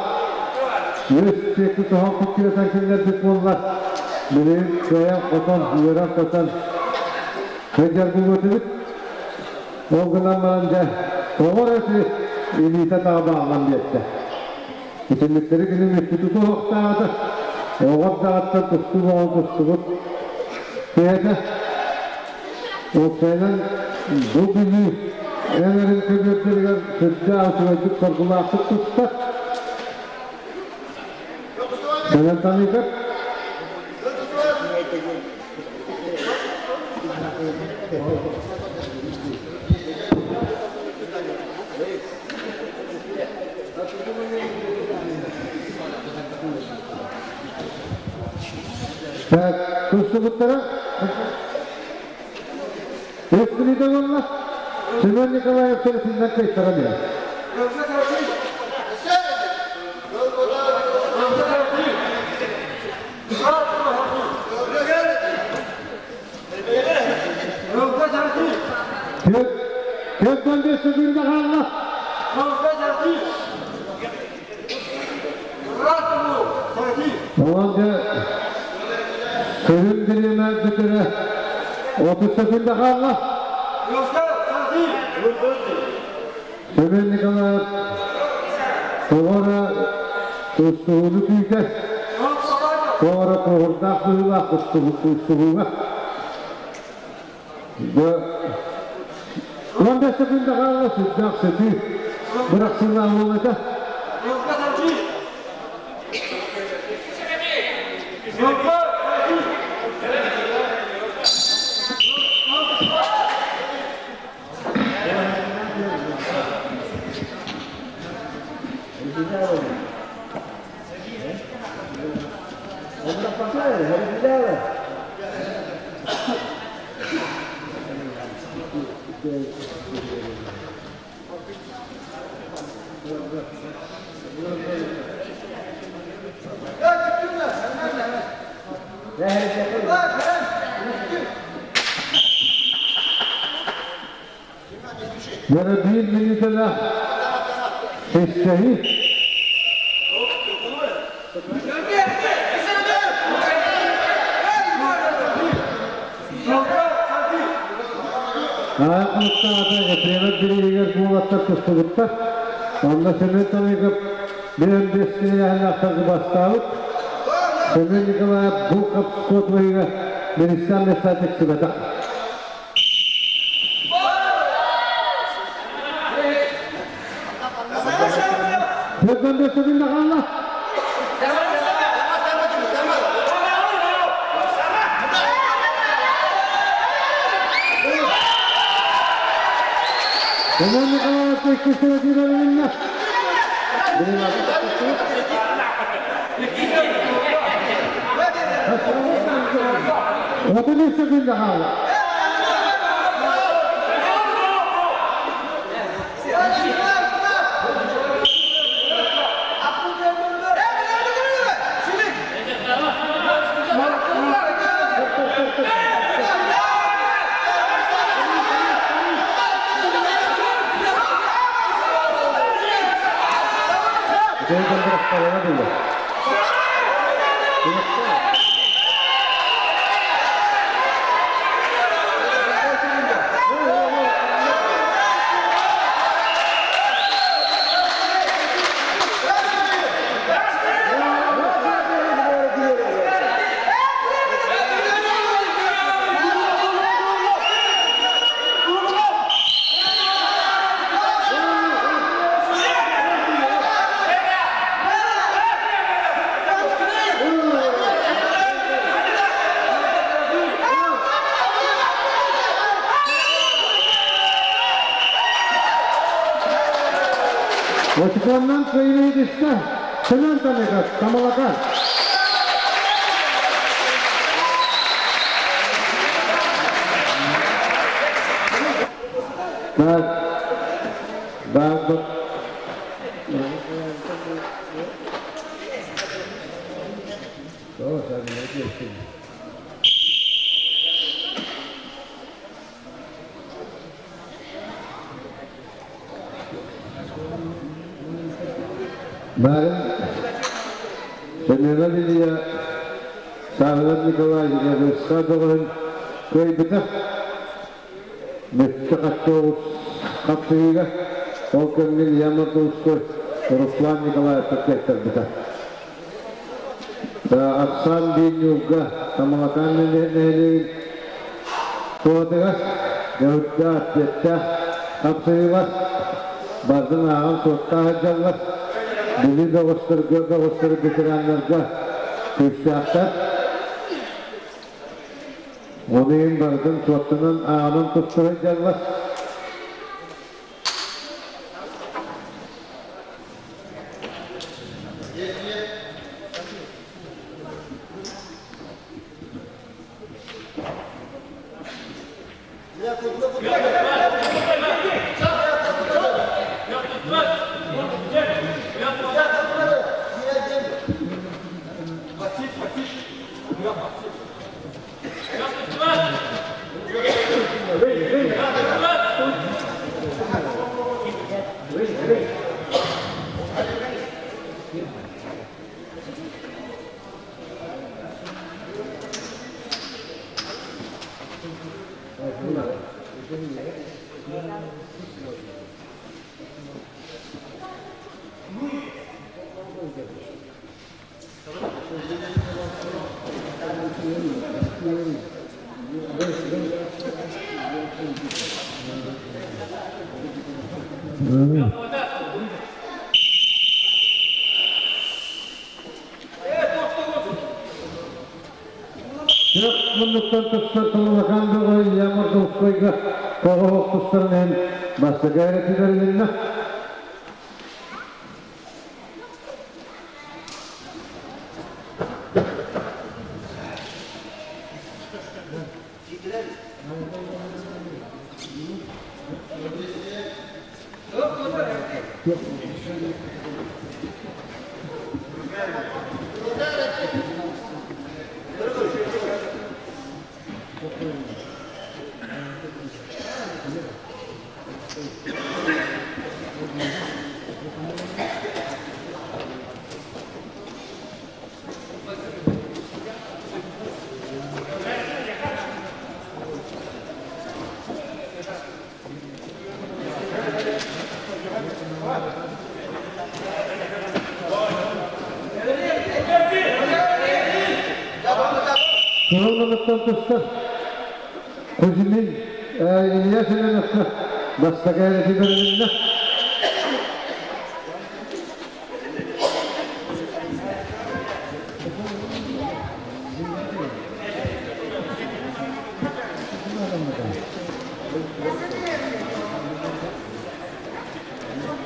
Үс диэки соһон куккуратан киллэрбит буоллар, билигин кыайан-хотон, үөрэн-көтөн сылдьар буолуо Ол гынан баран дьэ, тоҕо эрэ ити илиитэ таҕа бааллан биэрдэ. Итинниктэри кини мүччү тутуһуохтааҕыта, оҕо эрдэҕиттэн тустуу бөҕө тустубут киһитэ. Уопсайынан бу Бүлүү эҥэрин көбүөрдэригэр сүрдээх үчүгэйдик соргулаахтык тустар. Сэмэн Таныыкап Так, тустубуттара Республика буолла. Семен Николаев төрүтүнэн кыайтаран иһэр. Төрт 5 секунда хаалла. Онон дьэ күһүн бириэмэ бүтэрэ 30 секунда хаалла. Семен Николаев тоҕо эрэ тустууну күүтэр. Тоҕо эрэ куоһурдаах быһыылаах тустууга. Дьэ, 15 секунда хаалла сүрдээх сытыы бырахсыылаах уол этэ. Yine bir minütüne isteği Аахмыттаата Ефремов бирииһигэр куулаттар тустубуттар. Онно Семен Томиков биэн бэс бастаабыт. Семен Николаев бу хапскотвайга Миристан места тиксибэтэх. Төрдөн бэс секунда хаалла. Семен Николаев иккис тиэрилиннэ. 33 секунда хаалла. Очуконнан кыйыы түстэ. Семен Тамиков, Тамалака. Так, так, Барын Семенов Илья Савелов Николай Ядовска доҕорун кыайбыта. Мүччү хаччоҕус хапсыһыыга ол кэмҥэ Илья Мордовской Руслан Николаевка кыайтарбыта. Ахсаан биир Тамалакаан нэһилиэгин Туотыгас дьоһурдаах эппиэттээх хапсыһыылар бардын ааҕан суоттаах сылдьаллар. Бүлүү бөҕөстөргө, бөҕөстөрү ветераннарга күүстээхтэр. Ону иһин барытын суоттанан ааҕан туста сылдьаллар. Муннуктан тахсар Тамалакаан бөҕө Илья Мордовскойга тоҕо тустарын иһин бастакы эрэтилэрилиннэ. Кыһыл тустар Кузьмин Илья Семеновка бастакы эрэтилэрилиннэ.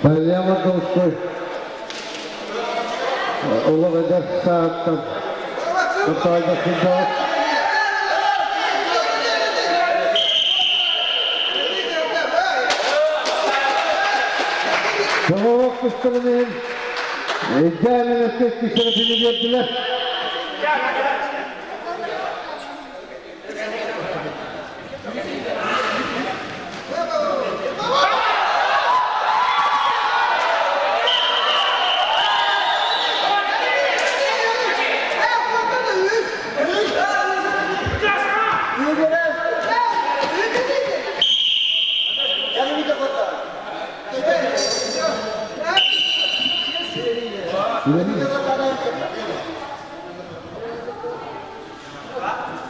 Илья Мордовской олох эдэр сааттан Наталья Сидоров. Соҕуруу тустарын иһин Илья Ильич биэрдилэр.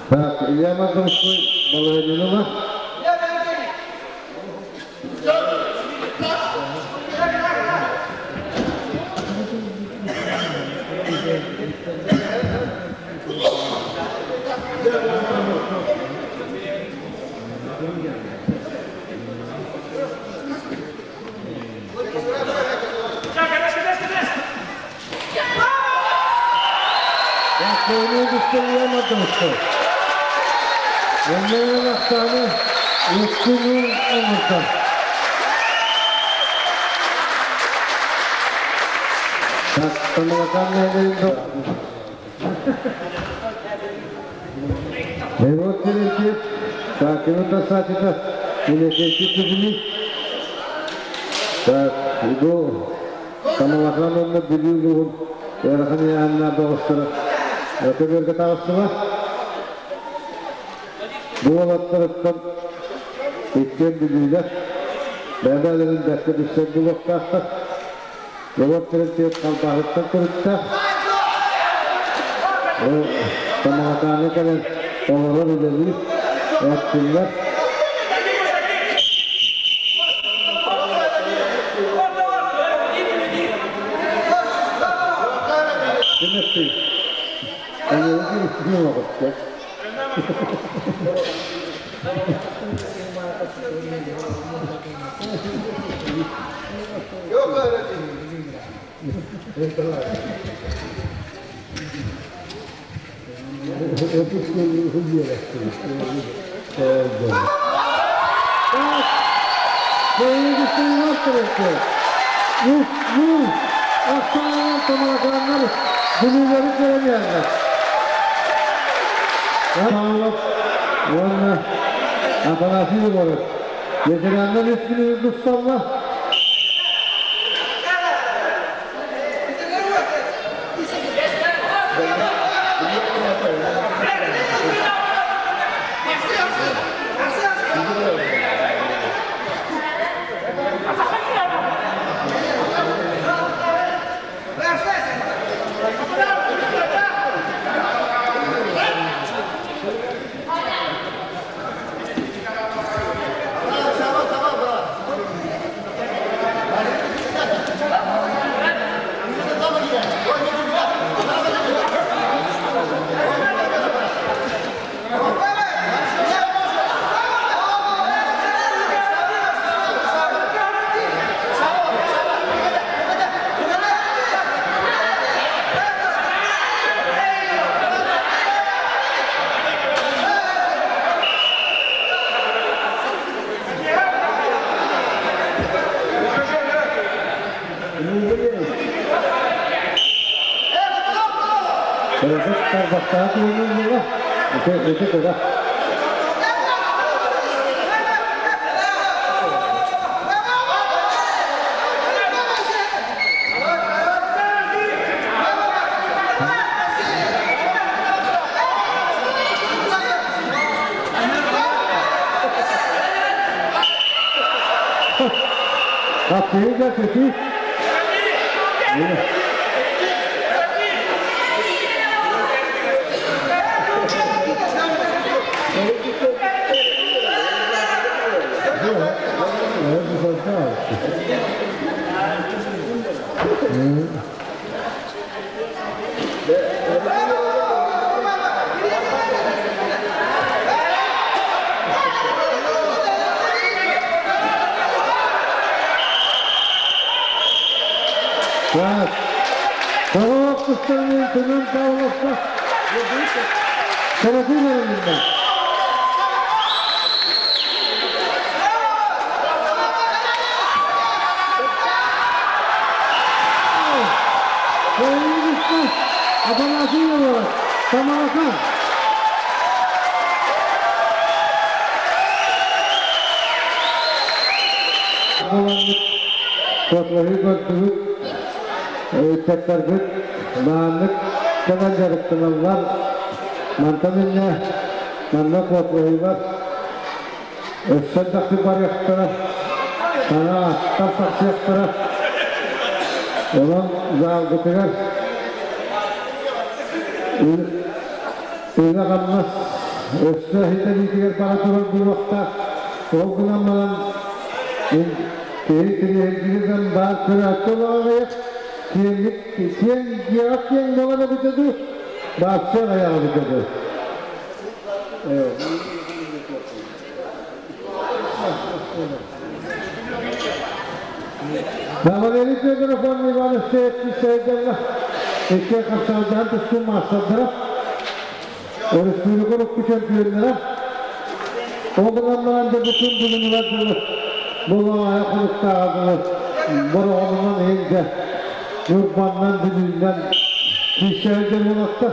Так, Илья Мордовской Балаянинова. Так, Илья Мордовской. Оннан ахсааны 2-0 оҥордо. Так, Тамалакан нэһилиэгин Егор Терентьев, так, его достаточно Иннокентий Кузьмин. Так, бу Тамалакан онно Бүлүү улууһун ыарахан ыйааһыннаах бөҕөстөрө көбүөргэ таҕыстылар. Бу уолаттарыттан иккиэн бүлүүлэр бэйэ-бэйэлэрин бэркэ билсэр буолуохтаахтар. Егор Терентьев Халбаһыттан төрүттээх. Тамалакааҥҥа кэлэн олорор үлэлиир, эрчиллэр. Ким эттий? Эйиэхэ оҕотто. Үс-нөл ахсаанынан тамалакааннар бүлүүлэри кэлэн. Павлов уонна Афанасий Егоров. Ветераннар үс күнү тусталлар. Тарбахтаах буолла. Ити кыра. Хапсыйга көтүү. тустарынан Семен Павловка Серафим Ильина. Афанасьева Тамаракан. Котлары көрдүбүт, ыччаттарбыт мааннык кэлэн дьарыктаналлар. Мантан инньэ манна котлаһыылар өссө элбэхтик барыахтара, саҥа аттар тахсыахтара. Онон залгытыгар үлэ-хамнас өссө иһитэлиитигэр бара турар буолуохтаах. Ол гынан баран киһи кириэһиргиирдэн баар көрөөччү олоҕо киэҥ киэҥ дьиэҕэ киэҥ буолар эбитэ дуу, бааччы аҕыйах эбитэ дуу. Валерий Федоров уонна Иван Евсеев киирсэйдэллэ. Икки хапсаҕайдаһан тустуу маастардара, өрөспүүбүлүкэ урукку чөмпүйүөннэрэ. Ол гынан баран дьэ бүтүн бүгүнүгэр дылы булаҕайа хонуктааҕа дылы Бороҕонунан иһин дьэ Ньурбаннан, Бүлүүннэн киирсэйдэр уолаттар.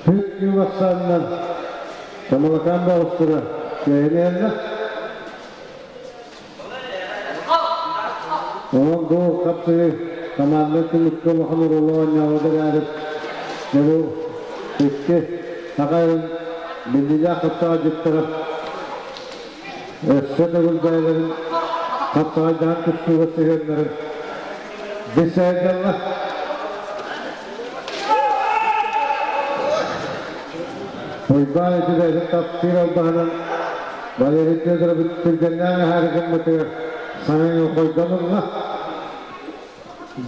Түөрт күн ахсаанынан Тамалакаан бөҕөстөрө кэһиниэннэ. Онон бу хапсыһыы команда түмүккэ улахан оруолу оонньообот эрээри, дьэ бу икки саха биллиилээх хапсаҕайдьыттара өссө төгүл бэйэлэрин хапсаҕайдаһан тустууга сыһыаннарын билсэйдэллэр. Уйбаан ити бэйэтин таптыыр албаһынан Валерий Федорович түргэннээн аһаары гыммытыгар саҥа хойдон ылла.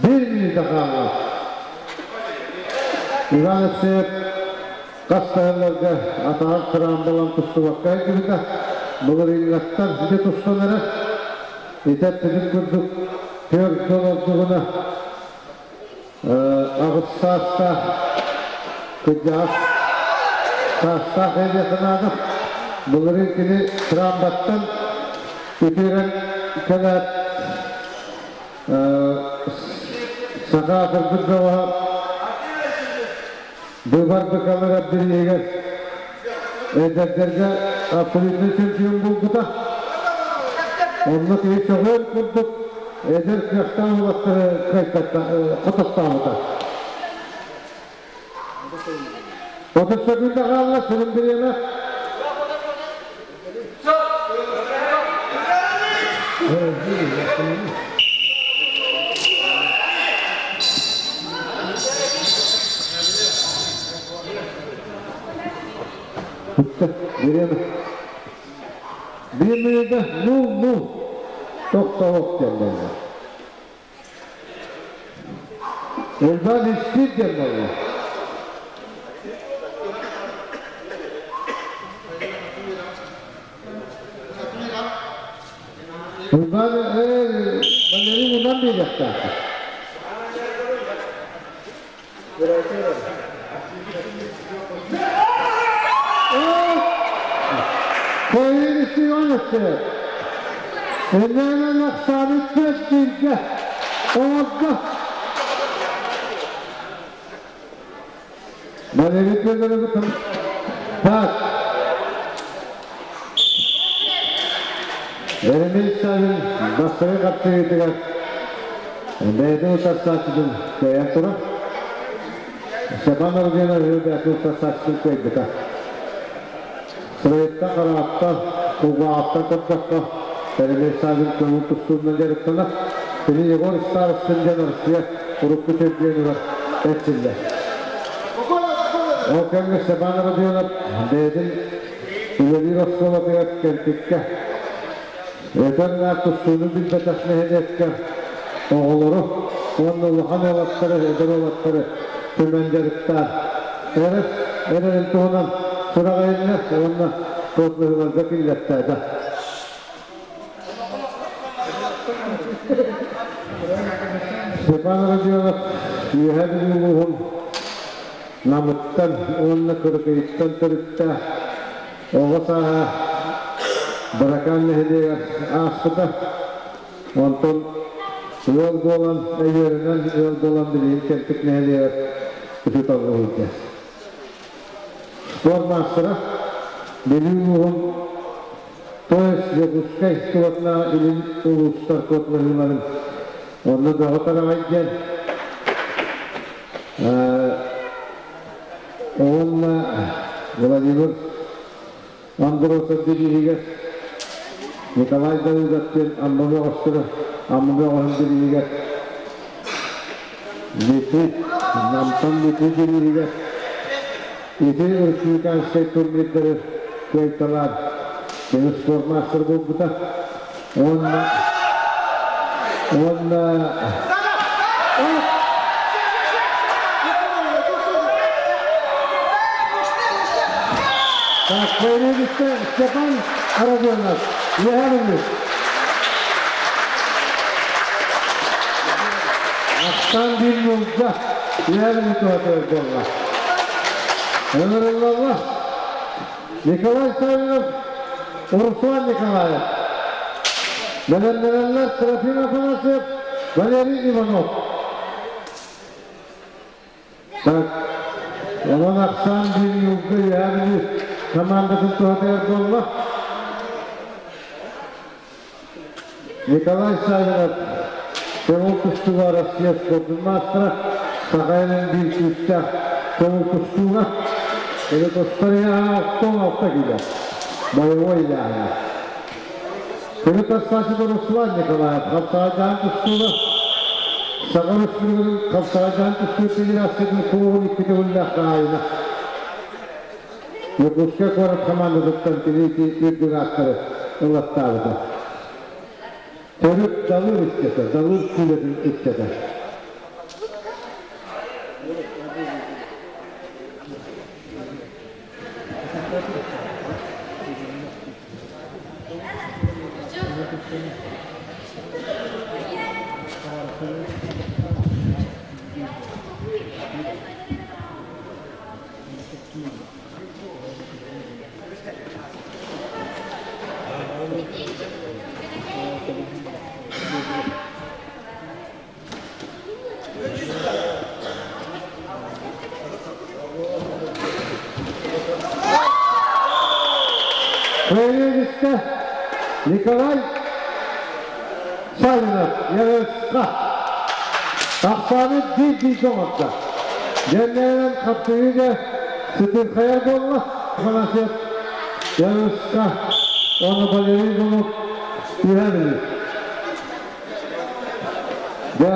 Биир мүнүүтэ хаалла. Иван Алексеев хас саһылларга атаҕар кыраамбалан тустубакка илдьибитэ. Былырыыҥҥаттан ити тустан эрэ. Ити эппитин курдук түөрт сыл ордугуна аҕыс саастаах кырдьаҕас саастаах Илья наада. Былырыын кини трамбаттан үтүөрэн кэлээт саха аатырбыт бөҕөһө быыбар быкалыгар бирииһигэр эдэрдэргэ абсолютный чемпион буолбута. Онно киһи сөҕүөн курдук эдэр кыахтаах уолаттары хотохтообута. 30 секунда хаалла, сүрүн бириэмэ. Бүттэ, бириэмэ. Биир мүнүүтэ нул-нул тохтоох диэн буолла. Уйбаан истиир диэн буолла. Уйбаан Валерий унан биэриэхтээх. Кыайыы Иванович Иннэнэн ахсааны түөрт оҥордо. Валерий Федорович так. Еремей Савин бастакы хапсыһыытыгар бэйэтин утарсааччытын кыайан турар. Степан Аргенов бэйэтин утарсааччытын кыайбыта. Сырайыттан, хараҕыттан, кулгааҕыттан көрдөххө, Еремей Савин көҥүл тустуунан дьарыктанар. Кини Егор Старостин диэн Россия урукку чемпионугар эрчиллэр. Ол кэмҥэ Степан Родионов бэйэтин үлэлиир оскуолатыгар кэлбиккэ өтөр-наар тустууну билбэтэх нэһилиэккэ оҕолору Уонна улахан уолаттары, эдэр уолаттары түмэн дьарыктаан эрэр эрэрин туһунан сураҕа иһиллэр уонна куоталаһыыларга киллэртээтэ. Степан Родионов Үөһээ Бүлүү улууһун Намыттан уонна Кырыкыйыттан төрүттээх оҕо сааһа Быракаан нэһилиэгэр ааспыта. Онтон ыал буолан, өйүөрүнэн ыал буолан билигин Кэнтик нэһилиэгэр учууталлыы сылдьар. Спорт маастара Бүлүү улууһун то есть Якутскай тулатынааҕы илин улуустар куоталаһыыларын онно бөҕө тараҕай диэн уонна Владимир Андросов бирииһигэр Николай Давыдов диэн Амма бөҕөстөрө Амма бөҕөһүн бирииһигэр Дмитрий Намтан Дмитрий бирииһигэр ити республиканскай турнирдары кыайталаан кини спортмастер буолбута уонна Так, появился Степан Родионов. Егорович. Астан bir yılda Егорович буолла. Ыҥырыллаллар. Николай Савинов, Руслан Николаев. Бэлэмнэнэллэр Трофим Афанасьев, Валерий Иванов. Так, онон ахсаан биир юлга Үөһээ командатын туһатыгар буолла. Николай Савинов көҥүл тустууга Россия спордун маастара, Саха сирин биир күүстээх көҥүл тустууга Или тустар 16 киилэ. Боевой илээһинэ. Кини тастааччыта Руслан Николаев хапсаҕайдаан тустууга Саха Республикатын хапсаҕайдаан тустуу федерациятын кубогун икки төгүллээх хаһаайына. Якутскай куорат хамаандатыттан кини ити үрдүк ааттары ылаттаабыта. Төрүт Далыр иччитэ, Далыр күүлэтин иччитэ. Кыайыыгытта Николай Савинов Ярыска тахсааны биир-бииргэ оҥордо. Дьэннэринэн хапсыһыыга сытыырхайар буолла. Афанасьев Ярыска уонна Валерий Иванов түһэн Дьэ,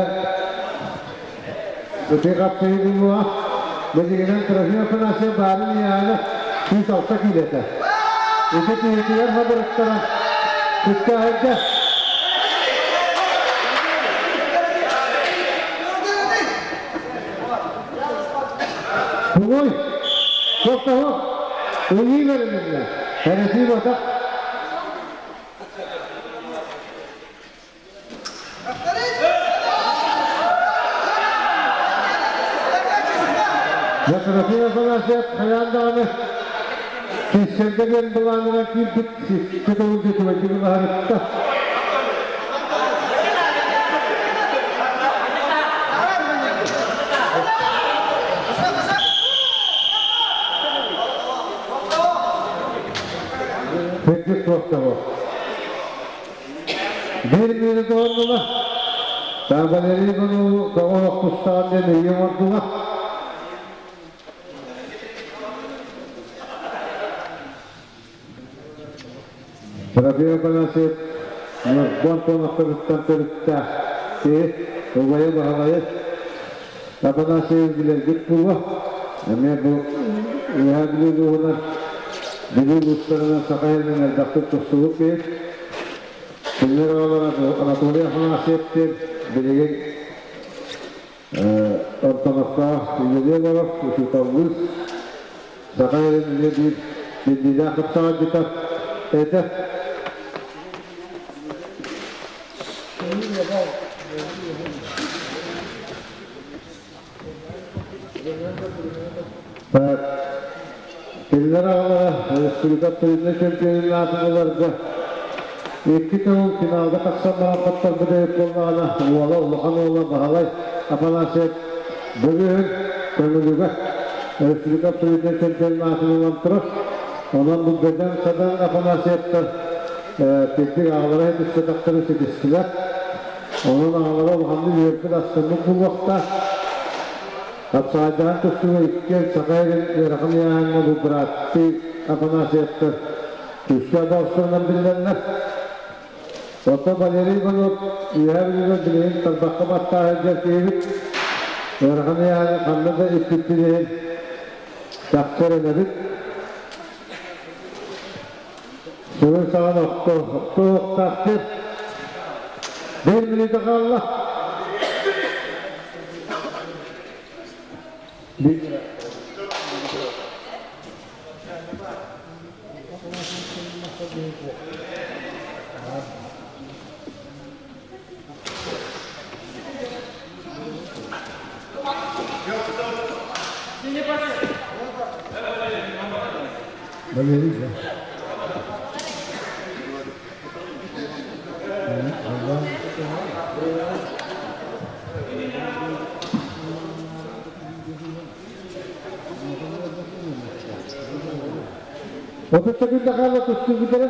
ити хапсыһыы буолуоҕа. Билигинэн Трофим Афанасьев баарын ыйааһына 106 киилэтэ. Ити киһитигэр хабырыттаран кыттаһарга Тугуй? Тохтоһо. Ыйыы бэрилиннэ. Кэрэтии батах. Трофим Афанасьев хайаан даҕаны киссэргэ диэн былаанынан киирбит сикки төгүл баһарытта. Пекки суохтаҕа. Биир мүнүүтэ оҥордулар. Валерий Иванову тоҕо олохтустаҕын диэн ыйыы оҥордулар. Трофим Афанасьев Ньурба Антоновтарыттан төрүттээх киһи, убайа Баһылайы Афанасьевы билэргит буолуо. Эмиэ бу Үөһээ Бүлүү улууһунан Бүлүү улуустарынан Саха сиринэн элбэхтик тустубут киһи. Кинилэр оҕолоро Анатолий Афанасьев диэн билигин Антоновка үлэлии олорор учууталлыыр Саха сирин эмиэ биир биллиилээх хапсаҕайдьыта этэ. Так, кинилэр аҕалара республика абсолютнай чемпионун аатын ыларга икки төгүл финалга тахсан баран хотторбут эбит буоллаҕына, уола, улахан уола Баһылай Афанасьев бүгүн көҥүлүгэ республика абсолютнай чемпионун аатын ылан турар. Онон бу бөдөҥ-садаҥ Афанасьевтар кырдьык аҕалара ситиспэтэхтэрин ситистилэр. Онон аҕалара улаханнык үөрбүт, астыммыт буолуохтаах. Хапсаайдаһан тустууга иккиэн Саха сирин ыарахан ыйааһыҥҥа бу бырааттыы Афанасьевтар күүстээх боҕустарынан биллэллэр. Оттон Валерий Иванов Үөһээ Бүлүүгэ билигин тарбахха баттаах сылдьар киһибит. Ыарахан ыйааһыҥҥа ханна да иппиппит иһин чахчы эрэнэбит. Сүрүн саҕана охто, охто охтоохтук. Биир мүнүүтэ хаалла. Валерий, да. 38 хаалла тустубутара.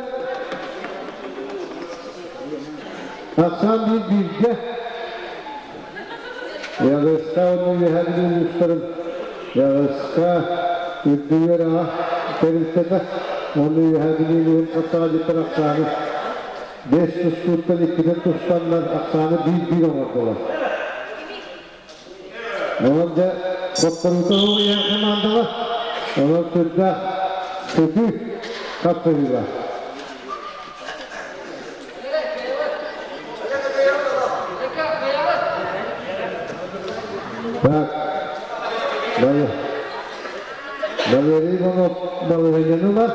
Ахсаан биир бииргэ. Яҕыска уонна Үөһээ Бүлүү улуустарын Яҕыска үрдүгэр аҕа тэрилтэтэ уонна Үөһээ Бүлүү улууһун хапсаҕайдьыттар ахсааны 5 тустууттан иккитин тустаннар ахсааны биир-биир оҥордулар. Онон дьэ хотторуута суох хамаандаҕа онон сүрдээх сытыы хапсыһыылар. Так, Валерий Иванов балаһыанньаны ылар.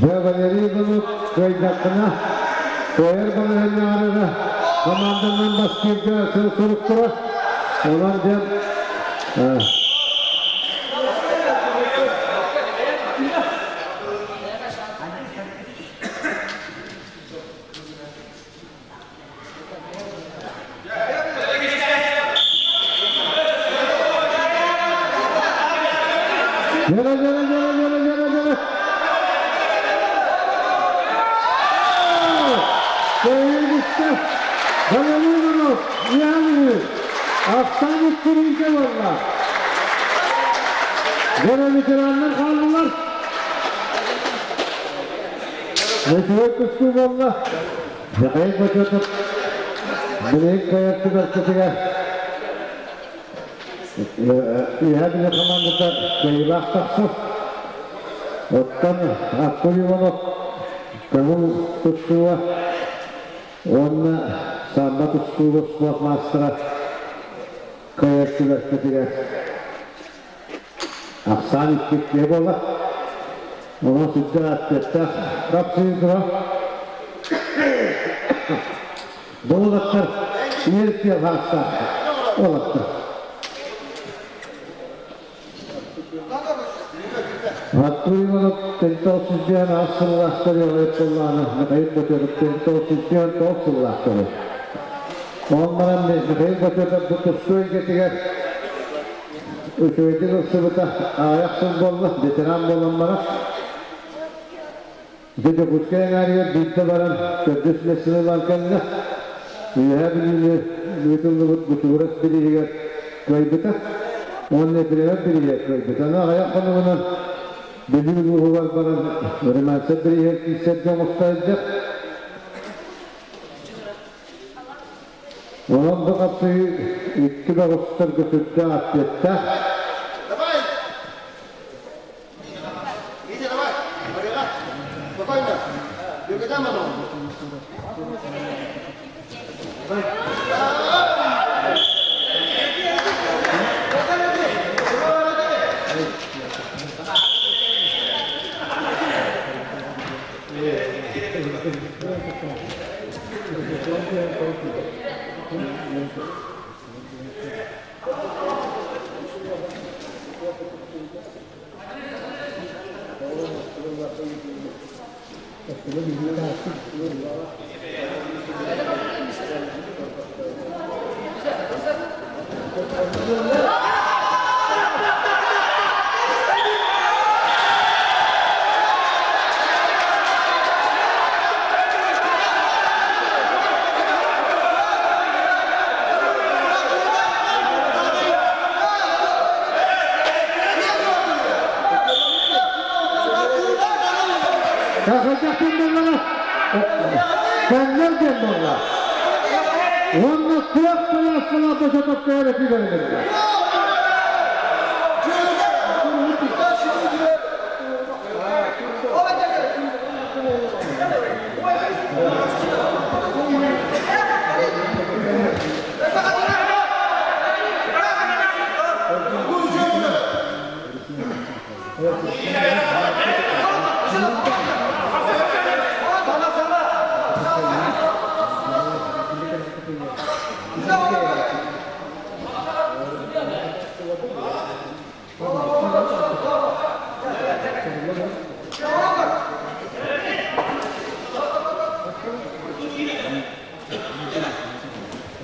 Дьэ, Валерий Иванов кыайдаххына, кыайар балаһыанньаҕар эрэ хамаанданан бастыырга сыл-сорук турар. Онон дьэ Дьэрэ, дьэрэ, дьэрэ, дьэрэ, дьэрэ, дьэрэ. Кыайыы Валерий Иванов, Янович, Ахтан Куринке барла. Дьэрэ ветераннар хааллылар. Үчүгэй тустуу буолла. Михаил Бочотов билигин кыайар түбэлтэтигэр Үөһээ Бүлүү хамаандата кыайыылаах тахсар. Оттон Артур Иванов көҥүл тустууга уонна самбо тустууга спорт маастара кыайар түбэлтэтигэр ахсаан икки буолар. Онон сүрдээх эппиэттээх хапсыһыы турар. Бу уолаттар үөр хаастаах уолаттар. Артур Иванов тентол сүүсбээн аас сыллаахтары ыллааны Михаил Ботетов тентол сүүсбээн тоҕус сыллаахтары. Онон баран Михаил Ботетов бу тустуу эйгэтигэр үчүгэйдик ылсыбыта аҕыйах сыл буолла, ветеран буолан баран. Дьэ Дьокуускай эҥээригэр биирдэ баран төрдүс миэстэни ылан кэллэ. Үөһээ Бүлүүнү ыытыллыбыт Бутугурас бирииһигэр кыайбыта уонна Епремов бирииһигэр кыайбыта. Аны аҕыйах хонугунан Бүлүү улууһугар баран Реманцев бирииһигэр киирсэргэ оҥосто сылдьар. Онон бу хапсыһыы икки бөҕөстөргө сүрдээх эппиэттээх.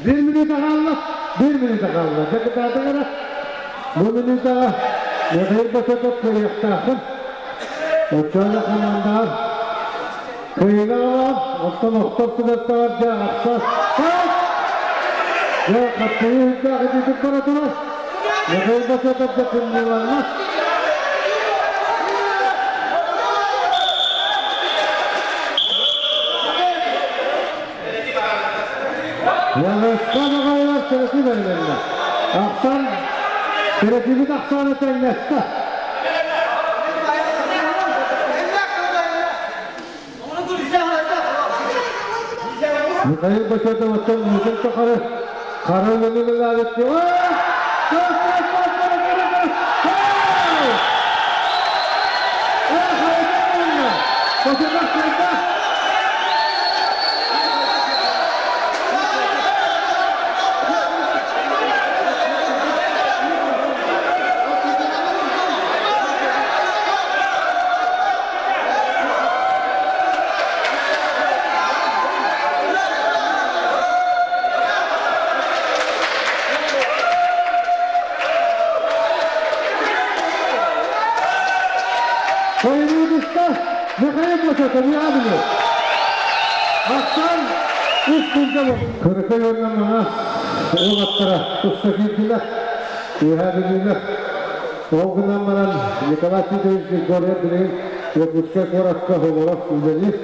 Bir minute kaldı. Bir minute kaldı. Deputatlara bu minute Михаил Босотов кыйыктаахын. Оччоно командар кыйыгалар, оттон охтор түбэттээр дьэ ахса. Дьэ хаттыы үрдээх ититик бара турар. Михаил Босотов дьэ кымньыыланна. Яныска баҕайылар сэрэтии бэрилиннэ. Ахсан сэрэтиибит ахсаана тэҥнэстэ. Михаил Босотов оттон мутун тухары хара үлэни үлэлээбит. Михаил Босотов яабылы. Ахсан үс күнде Кырыкы yorgan оғаттара тұста келділер. Үйәбілілер. Оғынан манан Николай Титович Григорьев билин Якутскай куоракка олорор үлэлиир.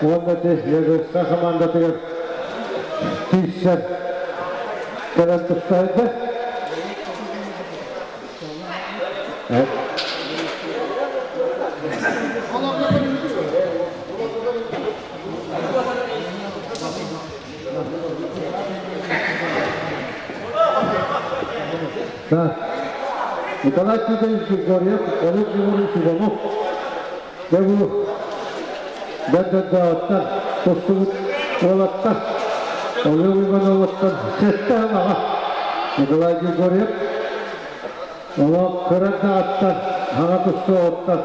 Уонна те Ягырска командатыгар тииссэр кэлэн тустайды. Да. Николай Титович Григорьев, Олег Григорьевич Иванов, Дебу Дәдәдәттан, тостубут олаттан, Олег Ивановаттан сетте аға. Николай Григорьев, Ола кырата аттан, ага тусту оттан,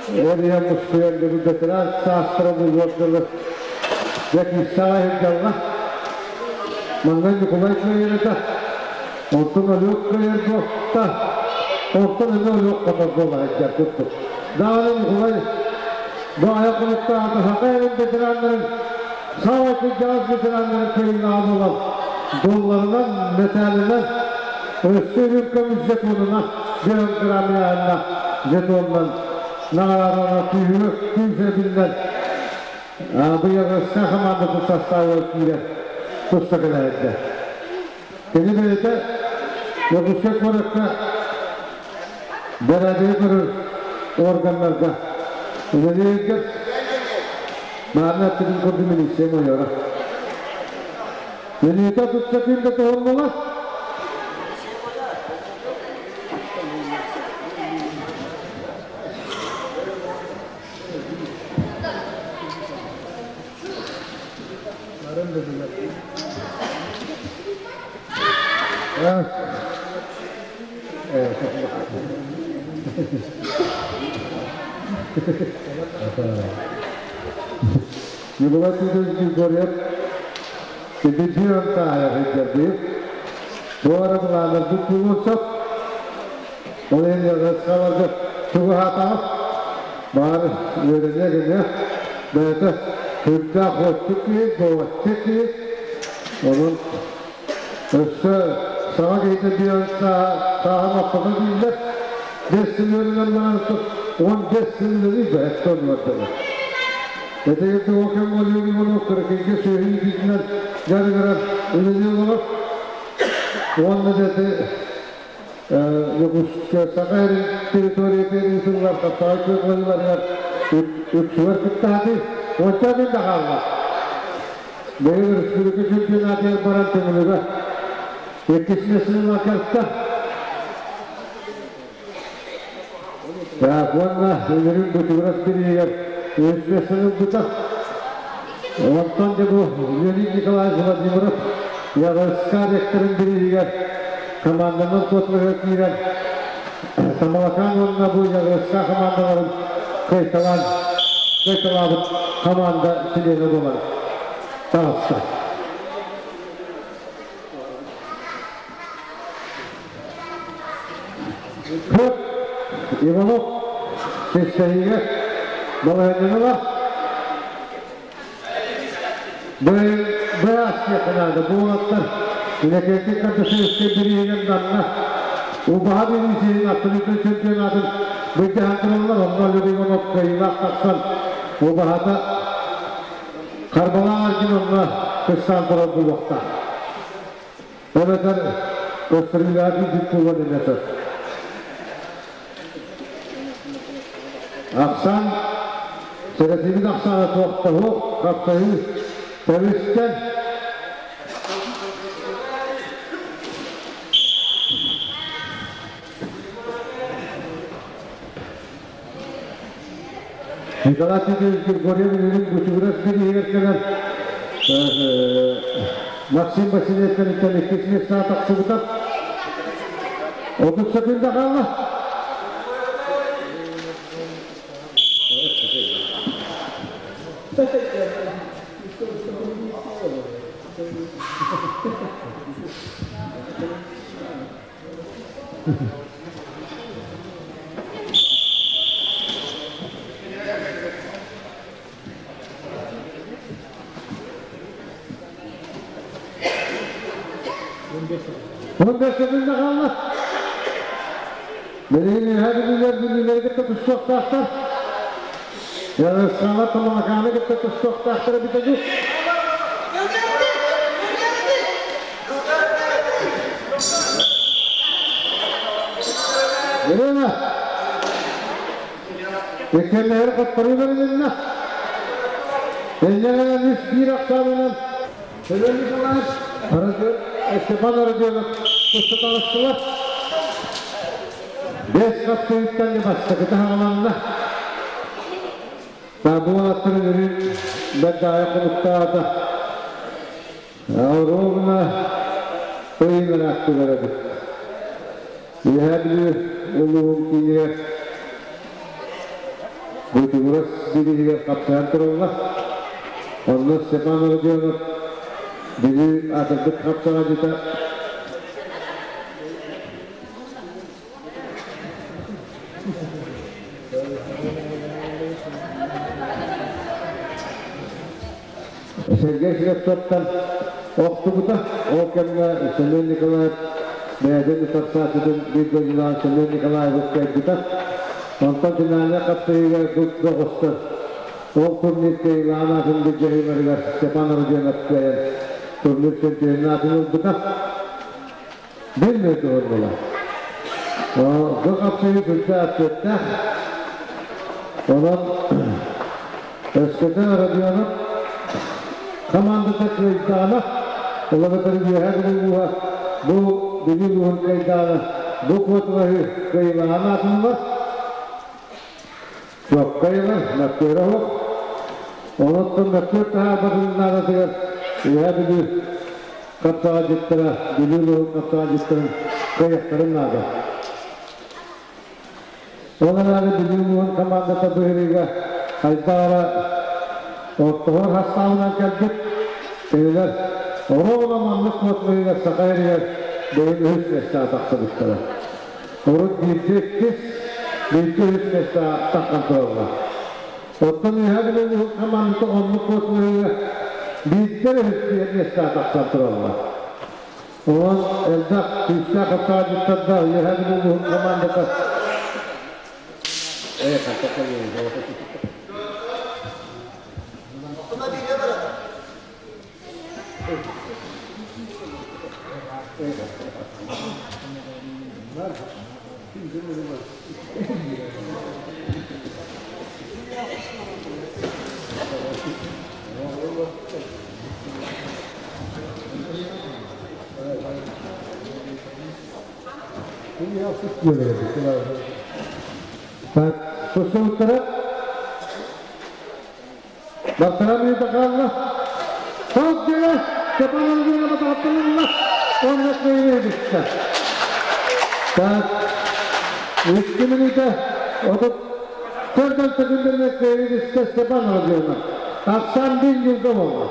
Эрия мускуян дебу ветеран саастыра бұл ордылы. Бек Исаға хилдалла. Маңгай Николай Кыйырыта, Онтон Олег Кыйырда, онтон эме Олег котордолар эддер кутту. Дааны Николай бу аяқылықта аты хақайрын ветеранların сау жаз ветеранların кыйынна алылар. Долларынан, металлынан, өссө үркөмүс жетонуна, bir граммына жетонунан, нағарана күйі, күйсе білінен, быйығы командасы составы күйі туста келеді. Кені бейті, Якутскай куоракка бәрәдеги көрөр органнарга Үлэлииргэр Маарна эппитин курдук милиция майора. Мүнүүтэ тутса күндэ туһуннулар. Николай Титович Григорьев Кипичион таайа сылдьар Туора былааннарбыт буолуон сөп. Ол иһин ырыскаларга чугаһаатаҕыт. Баар үөрэниэ гыныа. Бэйэтэ сүрдээх уоччук киһи, буолаччы киһи. Онон өссө саҥа киһитэ биир сааһын ортото дииллэр. 5 сыл үөрэнэн баран 15 сыл үлэлиир бэйэтэ оннугар Этигирде ол кэм Валерий кыракыйга сүөһү иитиитинэн дьарыгырар үлэлии олорор. Уонна да ити Якутская Саха территориятын ыытыллар хапсаҕай кыахларыгар үксүгэр кыттаһатый. Онча мин да хаалла. Быйыл республика чемпионатыгар баран Төҥүлүгэ иккис миэстэни кэлтэ. Так, уонна Өлөрүн Бутугурас бирииһигэр үс миэстэни ылбыта. Онтон дьэ бу Леонид Николаевич Владимиров ЯВСК ректорын бирииһигэр команданан космоһа киирэн Тамалакаан уонна бу ЯВСК командаларын кыайталаан кыайталаабыт команда чилиэнэ буолан таҕыста. Көп Иванов Кэстэһиигэ балаһыанньаны Быраас диэххэ наада. Бу уолаттар Иннокентий Кардашевскай бирииһинэн манна Убаһа Билиисийин абсолютнай чемпионатын былдьаһан тураллар. Онно Олег Иванов кыайыылаах тахсан убаһата Харбалаах Аргин онно кыстаан турар буолуохтаах. Эбэтэр көстөрүүлээх киирбит буолуон эмиэ сөп. Ахсаан сэрэтиибит ахсаана туохтаһуох, хаптаһыы тэбистэн Николай Титович Григорьев Илин Бучугурас бирииһигэр кэлэн Максим Васильевтан иккис места тахсыбыта. 30 секунда хаалла. 15 секунда хаалла. Билигин үөһээ бүлүүлэр бүлүүлэри кытта тустуохтаахтар. Ярыскаалар Тамалакааны кытта тустуохтаахтар эбитэ дуу. Елена, иккиэннэһэр хотторуу бэрилиннэ. Инньэ үс биир ахсаанынан Семен Николаевич, Степан Родионов туста таҕыстылар. Бэс хапсыыттан бастакыта хаҕаланна. Табуолаттарын өрүү бэрдээҕи хомуктаата. Ровно ыйын ырааттылар эбит. Үөһээ Бүлүү улууһун киинигэр Бутугурас бирииһигэр хапсыһан тураллар. Онно Степан Родионов Бүлүү аатырбыт хапсаҕайдьыта Сергей Слепцовтан охтубута. Ол кэмҥэ Семен Николаев бэйэтин утарсааччытын биир дойдулаах Семен Николаевы кыайбыта. Онтон финалга хапсыһыыга доҕостор. Ол турнир кыайыылааҕын аатын былдьаһыыларыгар Степан Родионов кыайан турнир чемпионун аатын ылбыта. Билбэт буолла. Бу хапсыһыы сүрдээх ответтээх. Онон Өскөтө Родионов командата кыайдаҕына, ол эбэтэр Үөһээ Бүлүү улууһа бу Бүлүү улууһун кыайдаҕына, бу куоталаһыы кыайыылааҕын аатыллар. Чуоккай ылар, мөккүөрэ суох. Онуттан мөккүөр таһаарбатын наадатыгар Үөһээ Бүлүү хапсаҕайдьыттара Бүлүү улууһун хапсаҕайдьыттарын кыайыахтарын наада. Ол эрээри Бүлүү улууһун командата быһырыыга хайдах эрэ ортоһуор хастаабынан кэлбит. Кинилэр оруобуна маннык куоталаһыыга Саха сиригэр бэйин үһүс миэстэҕэ тахсыбыттара. Урут биирдэ иккис, биирдэ үһүс миэстэҕэ таххан тураллар. Оттон Үөһээ Бүлүү улууһун командата оннук куоталаһыыга биирдэ үһүс миэстэҕэ тахсан тураллар. Онон элбэх күүстээх хапсаҕайдьыттардаах Үөһээ Бүлүү улууһун командата Так, тустубуттара Бартара мүнүүтэ хаалла. Топ диэ Степан Андреева тапталынна. Онно кыайыы түстэ. Так, 2 мүнүүтэ 34 секундерine кыайыы түстэ Степан Родионов. Ахсан bir yılda oldu.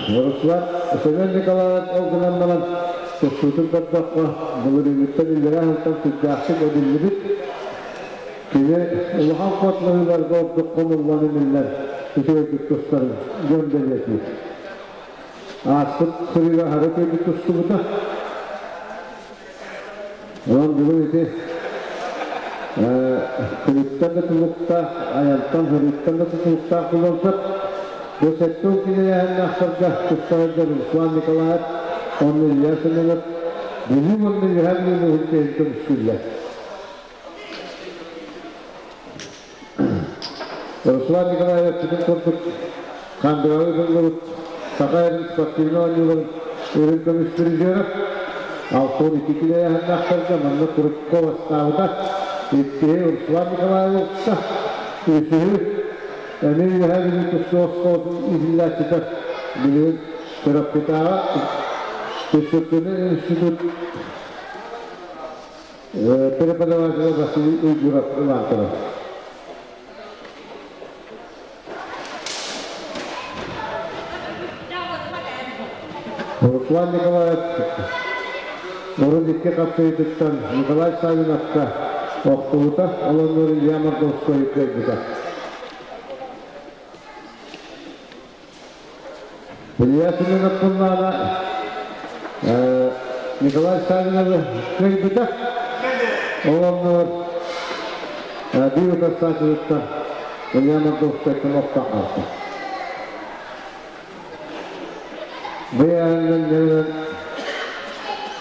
Руслан Семен Николаевич ол гынан баран тустуутун көрдөххө, былырыыҥҥыттан иллэрээ сылтан сүрдээхтик эбиллибит. Кини улахан куоталаһыыларга ордук хомуллан имиллэр үчүгэйдик тустарын дьон бэлиэтиир. Ааспыт сырыыга аһара үчүгэйдик тустубута. Онон бүгүн ити күнүттэн да тутулуктаах, айантан, сырыыттан да тутулуктаах буолуон сөп. Бу 70 килэйээһиннээхтэргэ тупсарарга Руслан Николаев уонна Илья Семенов Бүлүү уонна Үөһээ Бүлүү улууһун чиэһин көмүскүүллэр. Руслан Николаев эппитин курдук, Хандыраҕа ыытыллыбыт Саха эрин спортивнай оонньууларын үрүҥ көмүс призера, 62 килэйээһиннээхтэргэ манна Курыкко бастаабыта, иккиһи Руслан Николаев ылта, үсүһү эмиэ Үөһээ Бүлүү тустуу оскуолатын иитиллээччитэ билигин Чурапчытааҕы физкультурнай институт преподавателэ Василий Уйгуров ылан турар. Руслан Николаев урут икки хапсыйытыттан Николай Савиновка охтубута, ол оннугар Илья Мордовской кыайбыта. Илья Семенов буллаҕына Николай Савиновы кыайбыта. Ол оннугар биир утарсааччытыттан Илья Мордовскайтан охтон хаалта. Быйаанынан ньылынан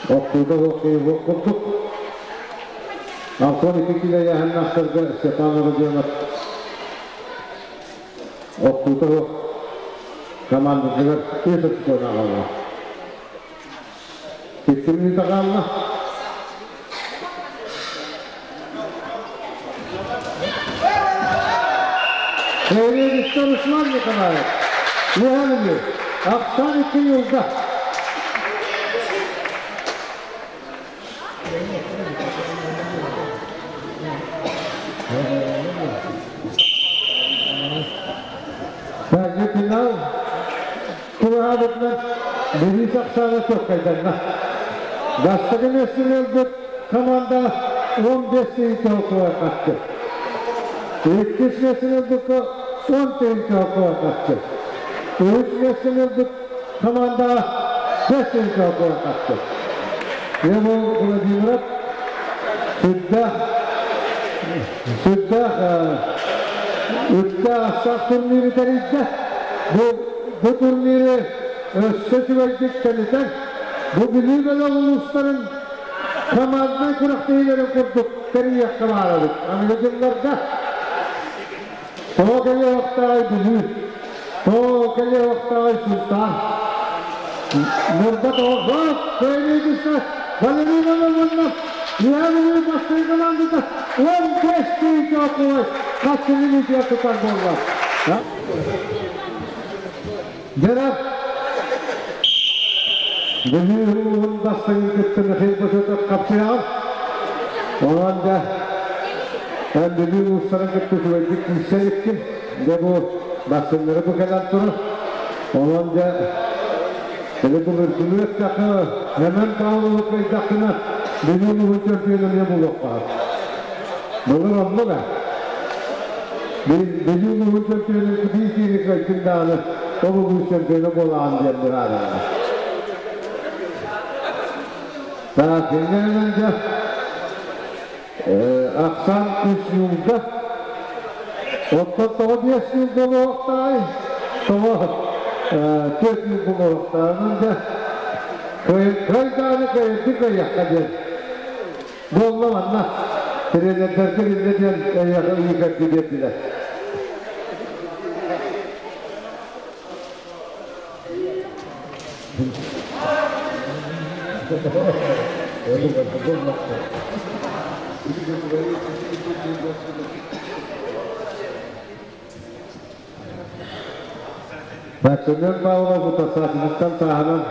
охтуута суох киһи суох курдук. 62 кило ыйааһыннаахтарга Степан Родионов Охтуута суох командатыгар үс очкону аҕалла. Икки мүнүүтэ хаалла. Кыайыы Руслан Николаев. Үөһээ Ахсан икки yılda. Саргы финал тураабытынан Бүлүү сахсаана чуоккайданна. Бастакы миэстэни ылбыт команда 15 тыһыынча холкуоҕа хатты. Иккис миэстэни ылбыкка 10 тыһыынча холкуоҕа хатты. Үһүс миэстэни ылбыт командаҕа 5 тыһыынча холкуоҕа хатты. Иван Владимиров сүрдээх сүрдээх үптээх астаах турниры тэрийдэ. Бу, бу турниры Өссө үчүгэйдик тэнитэн, бу Бүлүү бөлөх улуустарын команднай күрэхтэһиилэрин курдук тэрийиэххэ баар эбит. Аныгы дьылларга тоҕо кэлиэхтээҕий Бүлүү, тоҕо кэлиэхтээҕий Сунтаар. Ньурба тоҕо кыайыы Валерий Ивановна Үөһээ бастыҥ командата 15 тыһыынча окулай хаччыны илиитигэр тутар буолла. Дьэрэ Бүлүү улууһун бастыҥын кытта Михаил Бочотов хапсыһаҕын. Онон да эн Бүлүү улуустарын кытта үчүгэйдик киирсэ иликкин. Дьэ бу бастыҥнары бу кэлэн турар. Онон дьэ Эли былыргылыы эттэххэ, Эмэн Павловы кыайдаххына, Бүлүү улууһун чөмпүйүөнэ эмиэ буолуохха. Былыр оннук ээ. Бүлүү улууһун чөмпүйүөнүн биир киһини кыайтын даҕаны, ол улуус чөмпүйүөнэ буолаҕын диэн быһаараллар. Так, иннинэн дьэ, ахсаан үс ньуулга. Оттон тоҕо биэс ньуул буолуохтааҕый? Тоҕо түөрт ньуул буолуохтааҕынан дьэ, кыай даҕаны кыайырдыы кыайыахха диэн. Буолла манна тренердэргэ биллэ диэн эйиэхэ ыйыы-кэрдии биэрдилэр. Семен Павлов утарсааччытыттан сааһынан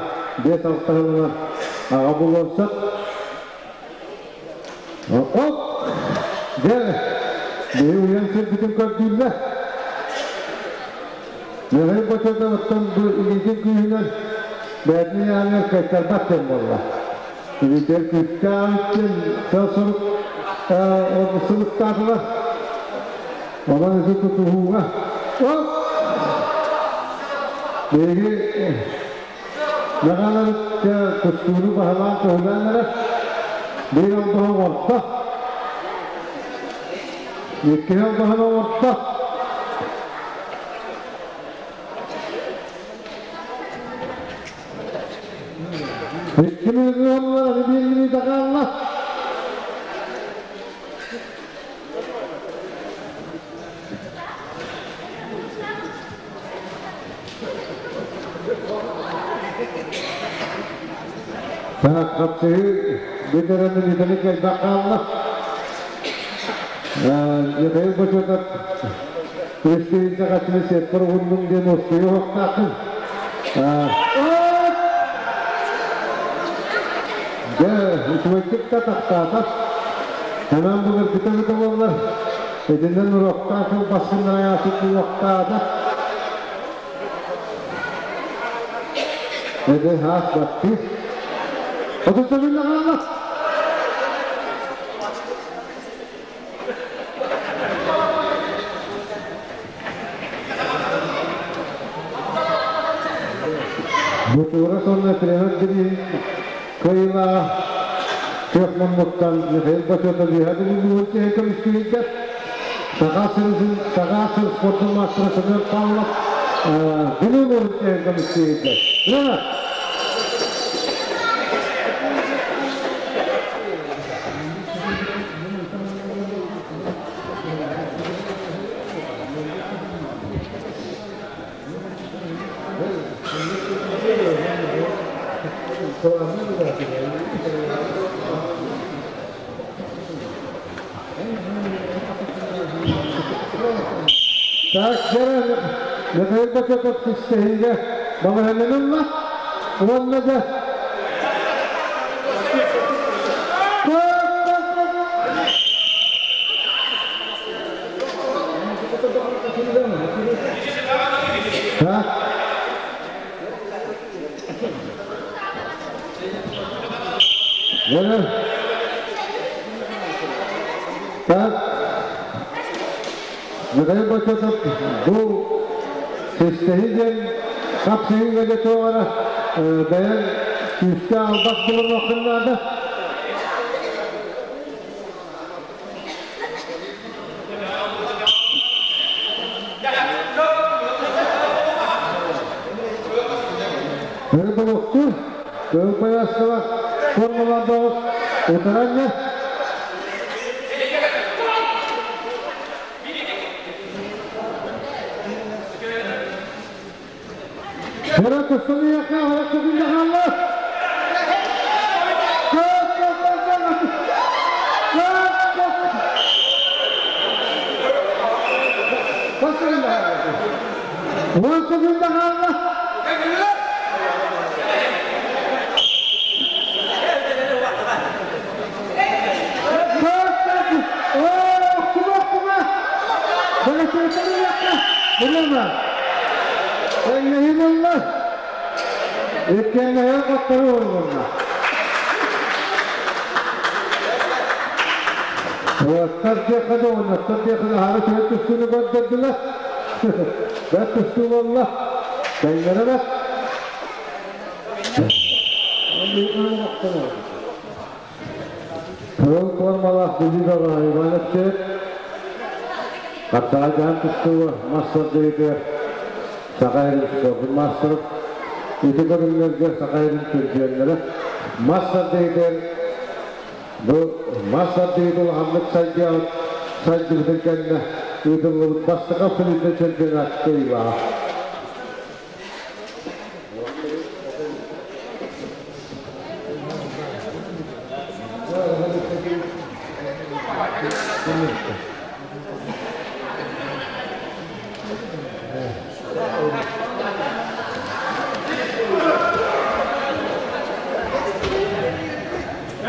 5-6 сылынан аҕа буолуон сөп. Оп! Дьэ, биһи уйан сирбитин көрдүүллэр. Михаил Бочотовыттан бу илиитин күүһүнэн бэйэтин ыйааныгар кыайтарбат диэн буолла. Илиитигэр күүстээх диэн сыл-сорук сылыктаатылар. Онон ити тутуһууга оп! Биһиги Наҕааларыт тустууну баһылаан көһүлээн эрэр. Биир албаһы оҥордо. Иккиһи албаһын оҥордо. Икки мүнүүтэ уонна биир мүнүүтэ хаалла. Хапсыһыы бүтэрэн мүнүүтэни кэлбэх хаалла. Михаил Бочотов үс тыһыынча хаччыны сиэппэр уһуннуҥ диэн уоскуйа уһуктааххын. Дьэ, үчүгэйдик да тахтаата. Ханан былыргыта эбитэ буоллар, итинэн уруоктаах сыл бассыннара аасыт буолуохтаата. Эдэ хаас баттыы. Отут хаалла. Бутуура сонно тренер бирииһин кыайыылааҕа күөх муннуктан Михаил Бочотов үөһэ Бүлүү киһи көмүскүүргэ Саха сирин Саха сир спордун маастара Семен Павлов Бүлүү улууһун киһи көмүскүүргэ. Так, дьэ, Михаил Бочотов түстэһиигэ балаһанньаны ылла уонна да Так. Так. Михаил Бочотов бу сестэһи диэн хапсыһыыга дьэ туох эрэ бэйэҥ күүскэ албас булунуоххун наада. Блоктур, кыһыл повязкалаах формалаах бөҕөс утаранна. Хара тустан иһиэххэ, аҕыйах секунда хаалла. Көп, көп, көп, көп, көп, көп. 10 секунда хаалла. 10 секунда хаалла. Көп, көп. Оо, охтума, охтума. Бэлэсиэтэн иһиэххэ. Билемэ. Тэҥнэһии буолла. Иккиэннэһэ хоттору уурулунна. Уоттар диэххэ да, оҕонньоттор диэххэ да аһара үчүгэй тустууну көрдөрдүлэр. Бэрт тустуу буолла. Тэҥнэрэ бэрт. Кыһыл формалаах Бүлүү бөҕө Иван Алексеев Хаттаҕайдаан тустууга мас сардыытыгар Саха сирин спордун маастара, ити көрүҥнэргэ Саха сирин чөмпүйүөннэрэ мас сардыытыгар бу мас сардыыта улаханнык сайдыаҕыт сайдыбытын кэннэ ыытыллыбыт бастакы абсолютнай чемпионат кыайыылааҕа.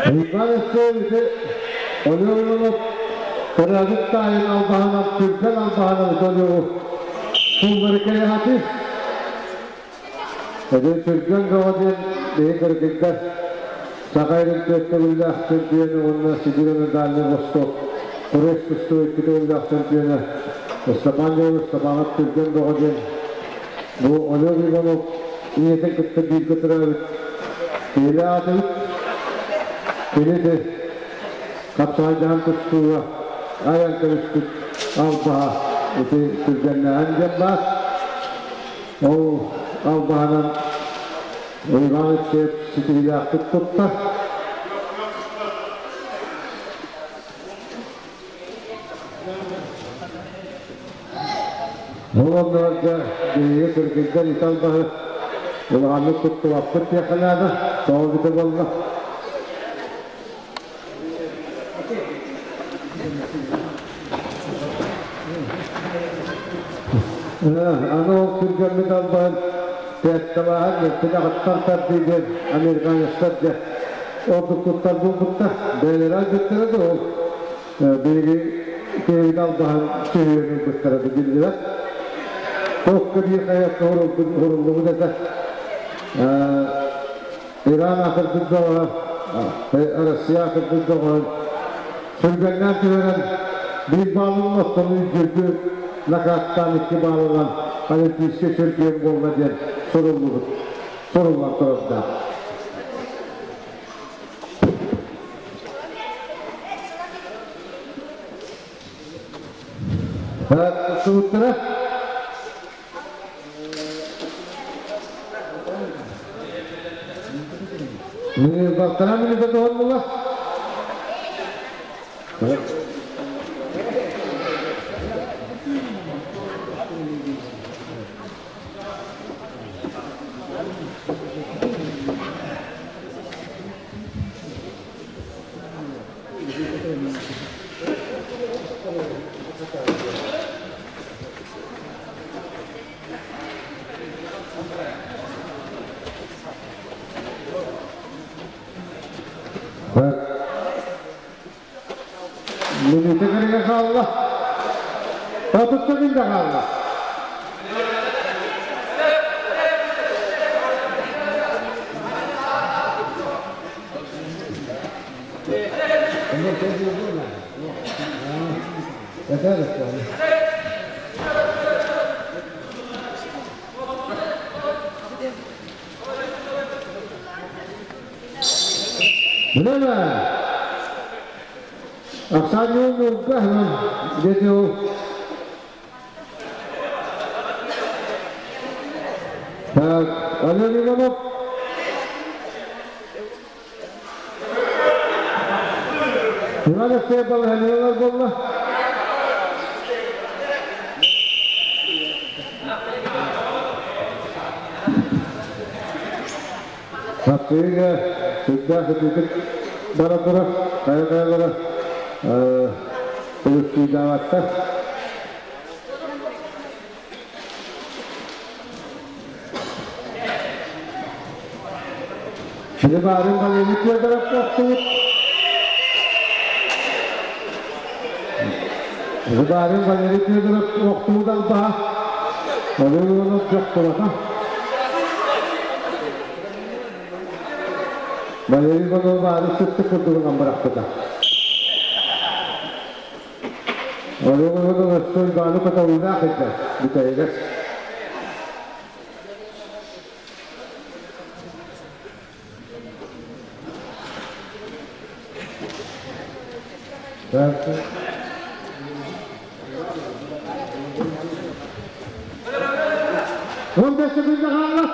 Иван Алексеевич Олег төрөөбүт таайын албаһынан түргэн албаһынан Олегу сууллары кэйэхати. Эдэр түргэн бөҕө диэн биһи кыргыздар Саха сирин түөрт төгүллээх чемпиона уонна Сибирь Дальний Восток Турец тустуу икки төгүллээх чемпиона Степан Леонов Степанов Түргэн бөҕө диэн бу Олег Иванов ийэтин кытта бииргэ төрөөбүт киһилээх аатыбыт. Кини де хапсаҕайдаһан тустууга айан кэбиспит албаһа ити түргэннээһин диэн баар. Ол албаһынан Иван Алексеев ситиһиилээхтик тутта. Ол оннугар биһиги кыргыздар ити албаһы улаханнык туттубаппыт диэххэ наада. Тоҕо эбитэ буолла? Аны ол түргэммит албаһын Петталааһын Мөттүнэ тардыы диэн американецтар дьэ ордук туттар буолбуттар. Бэйэлэрэ айбыттара да ол биһиги киһибит албаһын сүһүөн ылбыттара да биллибэт. Туохка биир хайакка уруллубут этэ. Иран аатырбыт бөҕө, Россия аатырбыт бөҕө сүргэннээн түһэрэн биир баалын оттон үрдүргү накааттаан икки баалынан олимпийскай чемпион буолла диэн суруллубут, суруллан турардаах. Суруттара Балтараа минутэ туһаннулар. Минутэ кэриҥэ хаалла. 30 секунда хаалла. Время! Оксана Нургахман, где Так, Олег Иванов. Иван Алексеев балаһанылар болла. Хапсыыга сүрдээх ытыытык бара турар, хайа-хайалара ылыстыыдаабаттар. Кини баарын Валерий Федоров охтубут. Баарын Валерий Федоров охтубут албаһа. Олег Иванов дьохтурата. Валерий Иванов баары сыттык курдугунан бырахпыта. Олег Иванов өссө Уйбааны көтөҕүүлээх этэ бүтэһигэр. 15 секунда хаалла.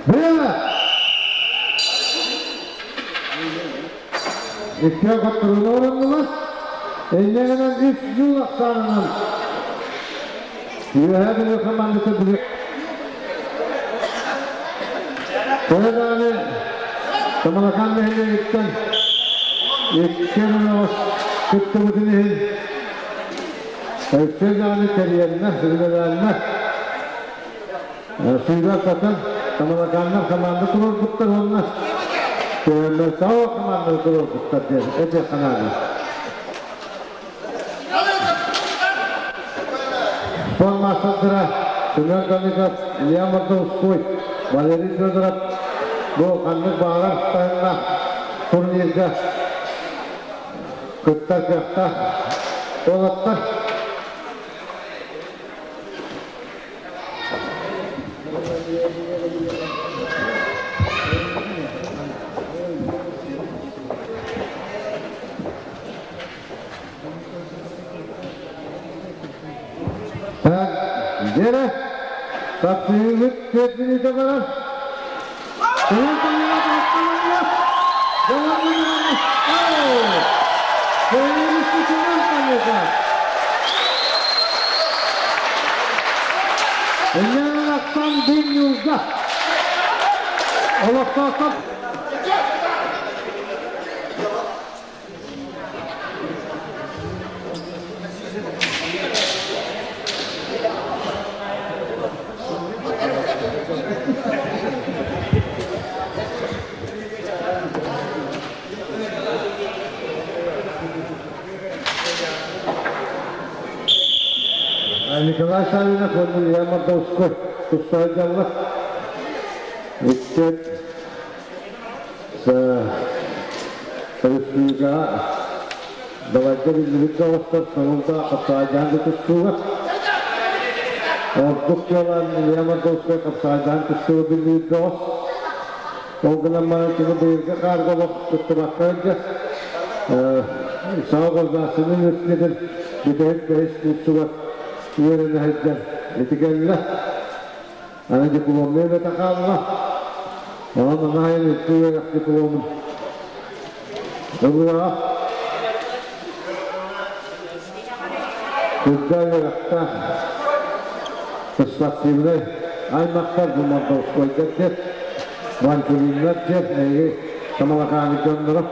Было! Икки хотторуну ороннулар. Иннегенен үс жыл ахсаанынан Үөһээ Бүлүү хамаандата Бүлүү Төһө даҕаны Тамалакаан нэһилиэгиттэн икки оҕус кыттыбытын иһин өссө даҕаны тэрийэннэр, сүрүнэлээннэр сыыра сатан Тамалакааннар хамаанда туруорбуттар уонна Төһөллөртөө хамаанда туруорбуттар диэн этиэххэ наада. Спорт маастардара Семен Каликов, Илья Мордовской, Валерий Федоров бу ханнык баҕарар таһымнаах турнирга кыттар кыахтаах уолаттар. Так, Гера, тапсыгыт 4 минута барар. Инньэнэн bin yılda олохтоохтор Николай Савинов уонна Илья Мордовской тустаайдаллар. Иккиэн республикаҕа давайга биллибит доҕоттор Саҥылда хапсаайдаан да тустууга. Ордук дьыалаан Илья Мордовской хапсаайдаан тустууга биллибит бөҕөс. Ол гынан баран кини быйылгы хаарга олох туттубакка сылдьар. Саҥа государственнай университетын бүтэһик бэһис курсугар үөрэнэ сылдьар. Ити кэллэ. Аны дипломнай үлэтэ хаалла. Онон анаайын үрдүк үөрэх дипломун ылыаҕа. Үрдүк үөрэхтээх спортивнай аймахтар бу Мордовскойдар диэн, Ванчуриннар диэн эһиги Тамалакааҥҥыт дьонноро.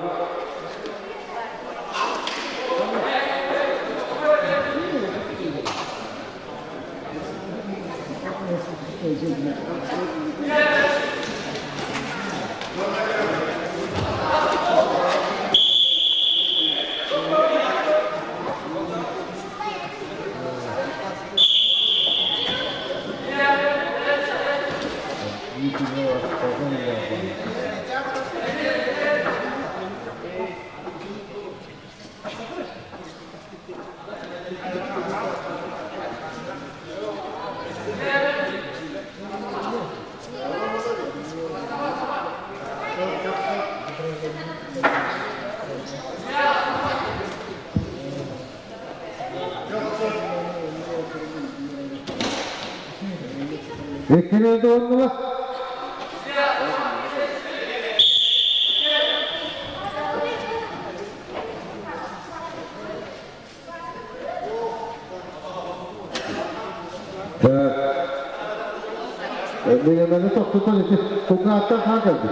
2 minute. Так. Билемени тоқтутан ити кугааттан хаакалды.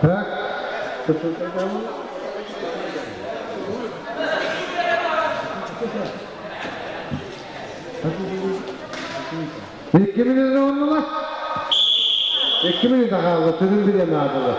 Так. 2 minute onnular. 2 minute kaldı. Tünün bir emadılar.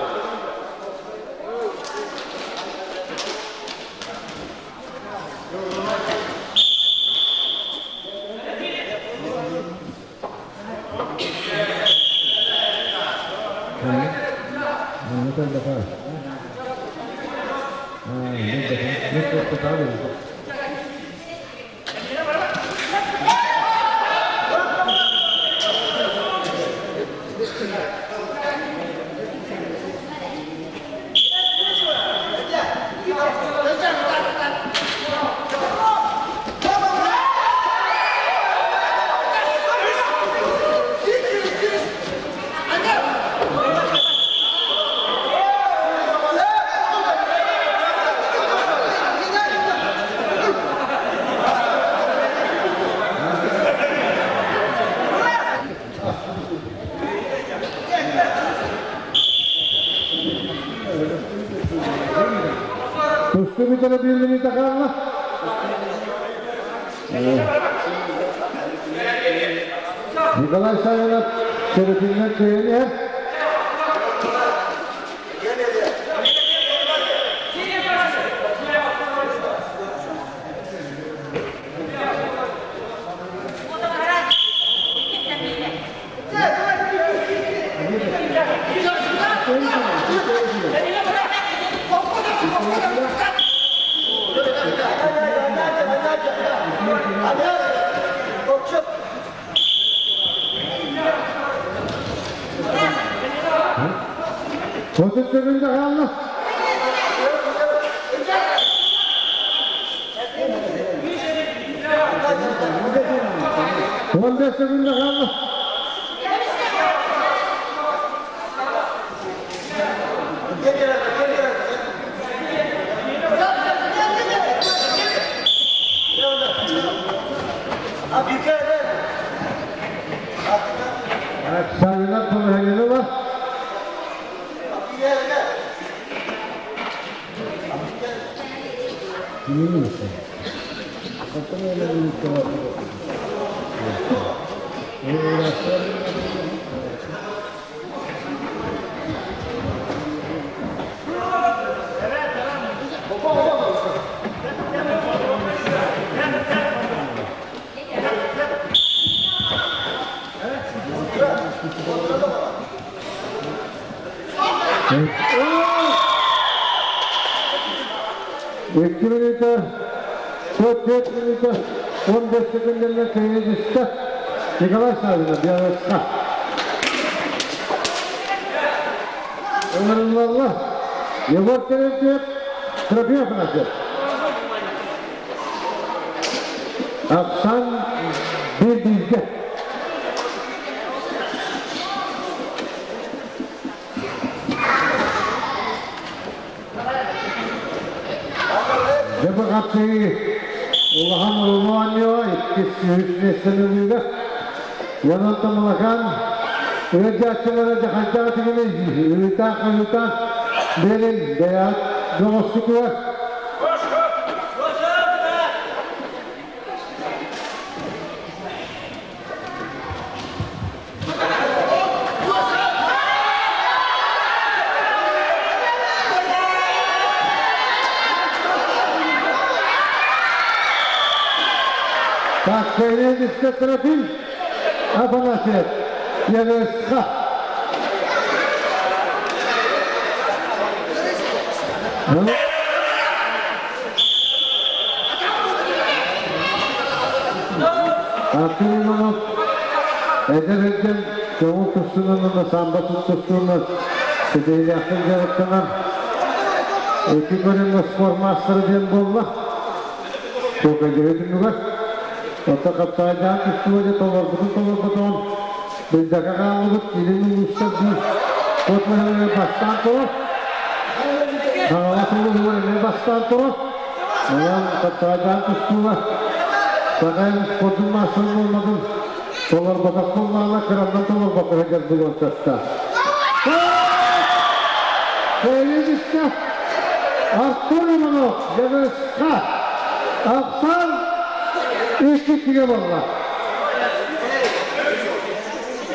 Тусту бүтәрә 1 минут kaldı. Nikolay Sayınov şerefinden köyünü. 30 sekunda kaldı. 15 sekunda kaldı. Sayılar panohaneli var. 2 minute, 4 minute, 15 sekundерle köyüncüsü Nikolay Savina bir arasında. Ömrünlallah, Yegor Terentiev, Trofeyev Afanasyev. Aksan bir dizge. Жабығаты Улахан Руманьо, 203 меселелігі. Янатта Малахан, Өджатчылары жаханчаға тігіне, Үйтан қаютан, Белін, Бәят, Доғыстықуа. Так, Кайредиске Трофим Афанасьев, Яресха. Артур Иванов эдэр сылдьан көҥүл тустуунан уонна самбо тустуунан ситиһиилээхтик дьарыктанан икки көрүҥҥэ спорт маастара диэн буолла. Чуолкайдыыр түмүгэр. Оттон хапсаҕайдаан тустууга дьэ толорбутун толорботоҕун билбэккэ хааллыбыт илин улуустар биир кот маһыгар бастаан турар. Хаҥалас улууһугар эмиэ бастаан турар. Онон хапсаҕайдаан тустууга Саха спордун маастарын буолматын толорботох буоллаҕына кырамнан толорбокко сылдьар буолуон сөптөөх. Кыайыы Артур Иванов Дьаныска ахсаан 3-2-гэ буолла.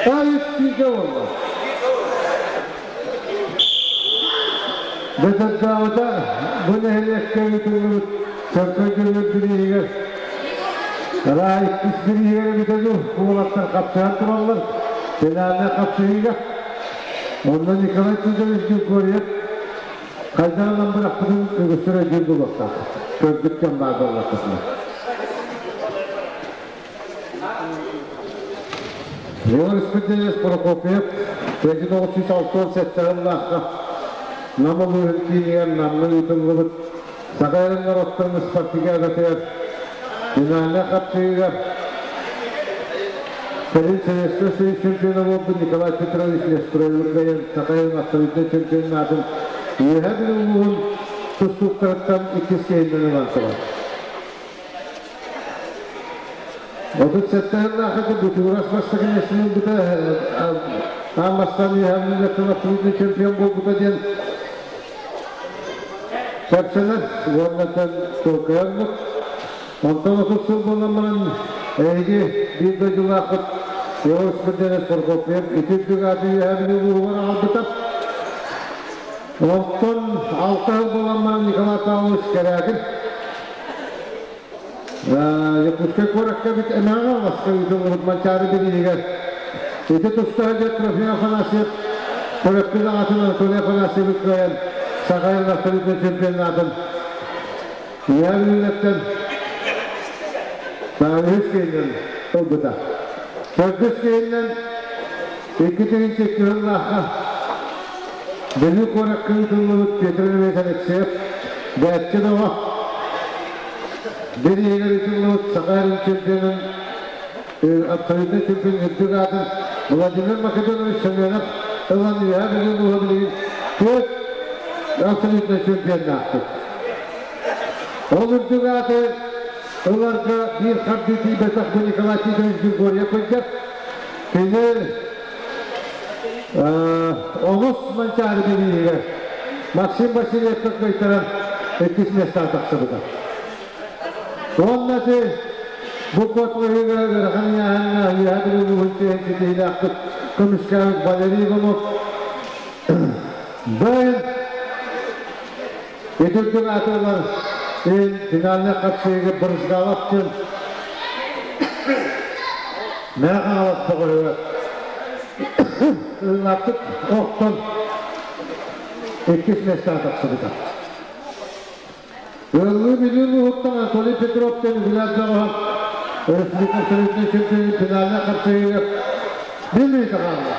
3-2-гэ буолла. Бөтөрдөөҕүтэ бу нэһилиэккэ ыытыллыбыт Чөркөй Дьөгүөр бирииһигэр Рай иккис бирииһигэр эбитэ дуу, уолаттар хапсыһан тураллар. Финальнай хапсыһыыга. Онно Николай Тудович Григорьев хайдах ылан бырахпытын үгүстэр өйдүүр буолуохтаах. Көрбүт дьон баар буоллахпытына. Егор Спиридонович Прокопьев 1967 сыллаахха Нам улууһун киинигэр Намҥа ыытыллыбыт Саха эрин норуоттарын спартакиадатыгар финальнай хапсыһыыга кэлин Советскай Союз чемпиона буолбут Николай Петрович Нестеровы кыайан Саха эрин абсолютнай чемпионун аатын Үөһээ Бүлүү улууһун тустууктарыттан иккис киһиннэн ылан турар. 37 сыллаахха Бутуурас бастакы миэстэни ылбыта, аан бастаан Үөһээ Бүлүүлэртэн абсолютнай чемпион буолбута диэн кэпсэнэр уонна толкуйаммыт. Онтон 30 сыл буолан баран эһиги биир дойдулааххыт Егор Спиридонович Прокопьев ити үрдүк ааты Үөһээ Бүлүү улууһугар аҕалбыта. Онтон 6 сыл буолан баран Николай Павлович Кэрээкин Якутскай куоракка бит эмэҕэ аласка ыытыллыбыт Манчаары бирииһигэр ити тустаах дьэ Трофим Афанасьев төрөппүт аҕатын Анатолий Афанасьевы кыайан Саха абсолютнай чемпионатын Үөһээ Бүлүүлэртэн үһүс киһинэн ылбыта. Төрдүс киһинэн 2 тыһыынча 2 сыллаахха Бүлүү куоракка ыытыллыбыт Петр Ильич Алексеев Бээччи Доҕо бирииһигэр ыытыллыбыт Саха эрин чемпионун абсолютнай чемпион үрдүк аатын Владимир Македонович Семенов ылан Үөһээ Бүлүү улууһа билигин түөрт абсолютнай чемпионнаахпыт. Ол үрдүк ааты ыларга биир хардыы тиийбэтэх бу Николай Титович Григорьев сылдьар. Кини Оҕус Манчаары бирииһигэр Максим Васильевка кыайтаран иккис миэстэҕэ тахсыбыта. Уонна ити бу куоталаһыыга ыарахан ыйааһыҥҥа Үөһээ Бүлүү улууһун чиэһин ситиһиилээхтик көмүскээбит Валерий Иванов бэйэн ити үрдүк ааты ылар иһин финальнай хапсыһыыга Брызгалов диэн Мэҥэ Хаҥалас бөҕөһүгэр ыллаахтык охтон иккис миэстэҕэ тахсыбыта. Ыаллыы Бүлүү улууһуттан Анатолий Петров диэн үгүлээх бөҕөһө республика абсолютнай чемпионун финальнай хапсыһыыга Бүлүүтэ хаалла.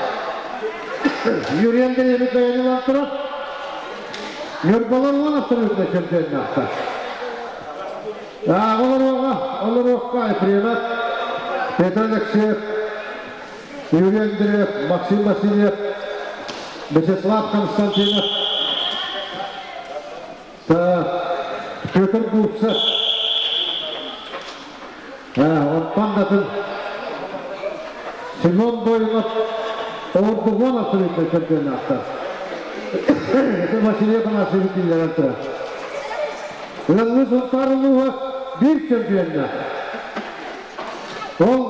Юрий Андреевич бэйэни ылан турар. Ньурбалар уон абсолютнай чемпионнаахтар. Олоруоҕа, олоруохха Ефремов, Петр Алексеев, Юрий Андреев, Максим Васильев, Вячеслав Константинов, Петр Бурцев, онтон датын Семен Бойлов Ордугон абсолютно чемпионаттар. Это Василий Афанасьевич киллэрэн турар. Ыаллыы Сунтаар улууһа биир чемпионнаах. Ол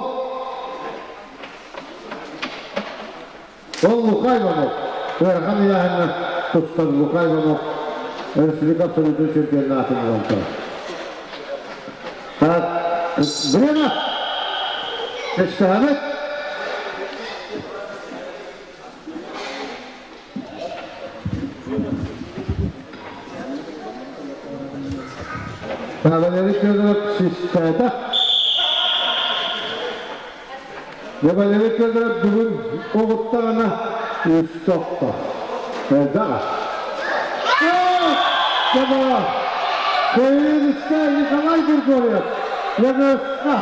ол Лука Иванов ыарахан ыйааһыҥҥа тустар Лука Иванов республика абсолютнай чемпионатын ылан турар. Так, время! Кэчтэһэбит! Валерий Федоров систээтэ. Валерий Федоров бүгүн оҕуттаҕына үс тохто. Элбэҕэ. Дьабара! Кыайыылыста Николай Григорьев! Ягыска!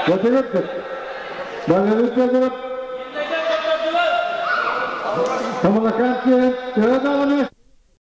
Батырыппыт. Валерий Федоров Тамалакаан киһи төһө даҕаны.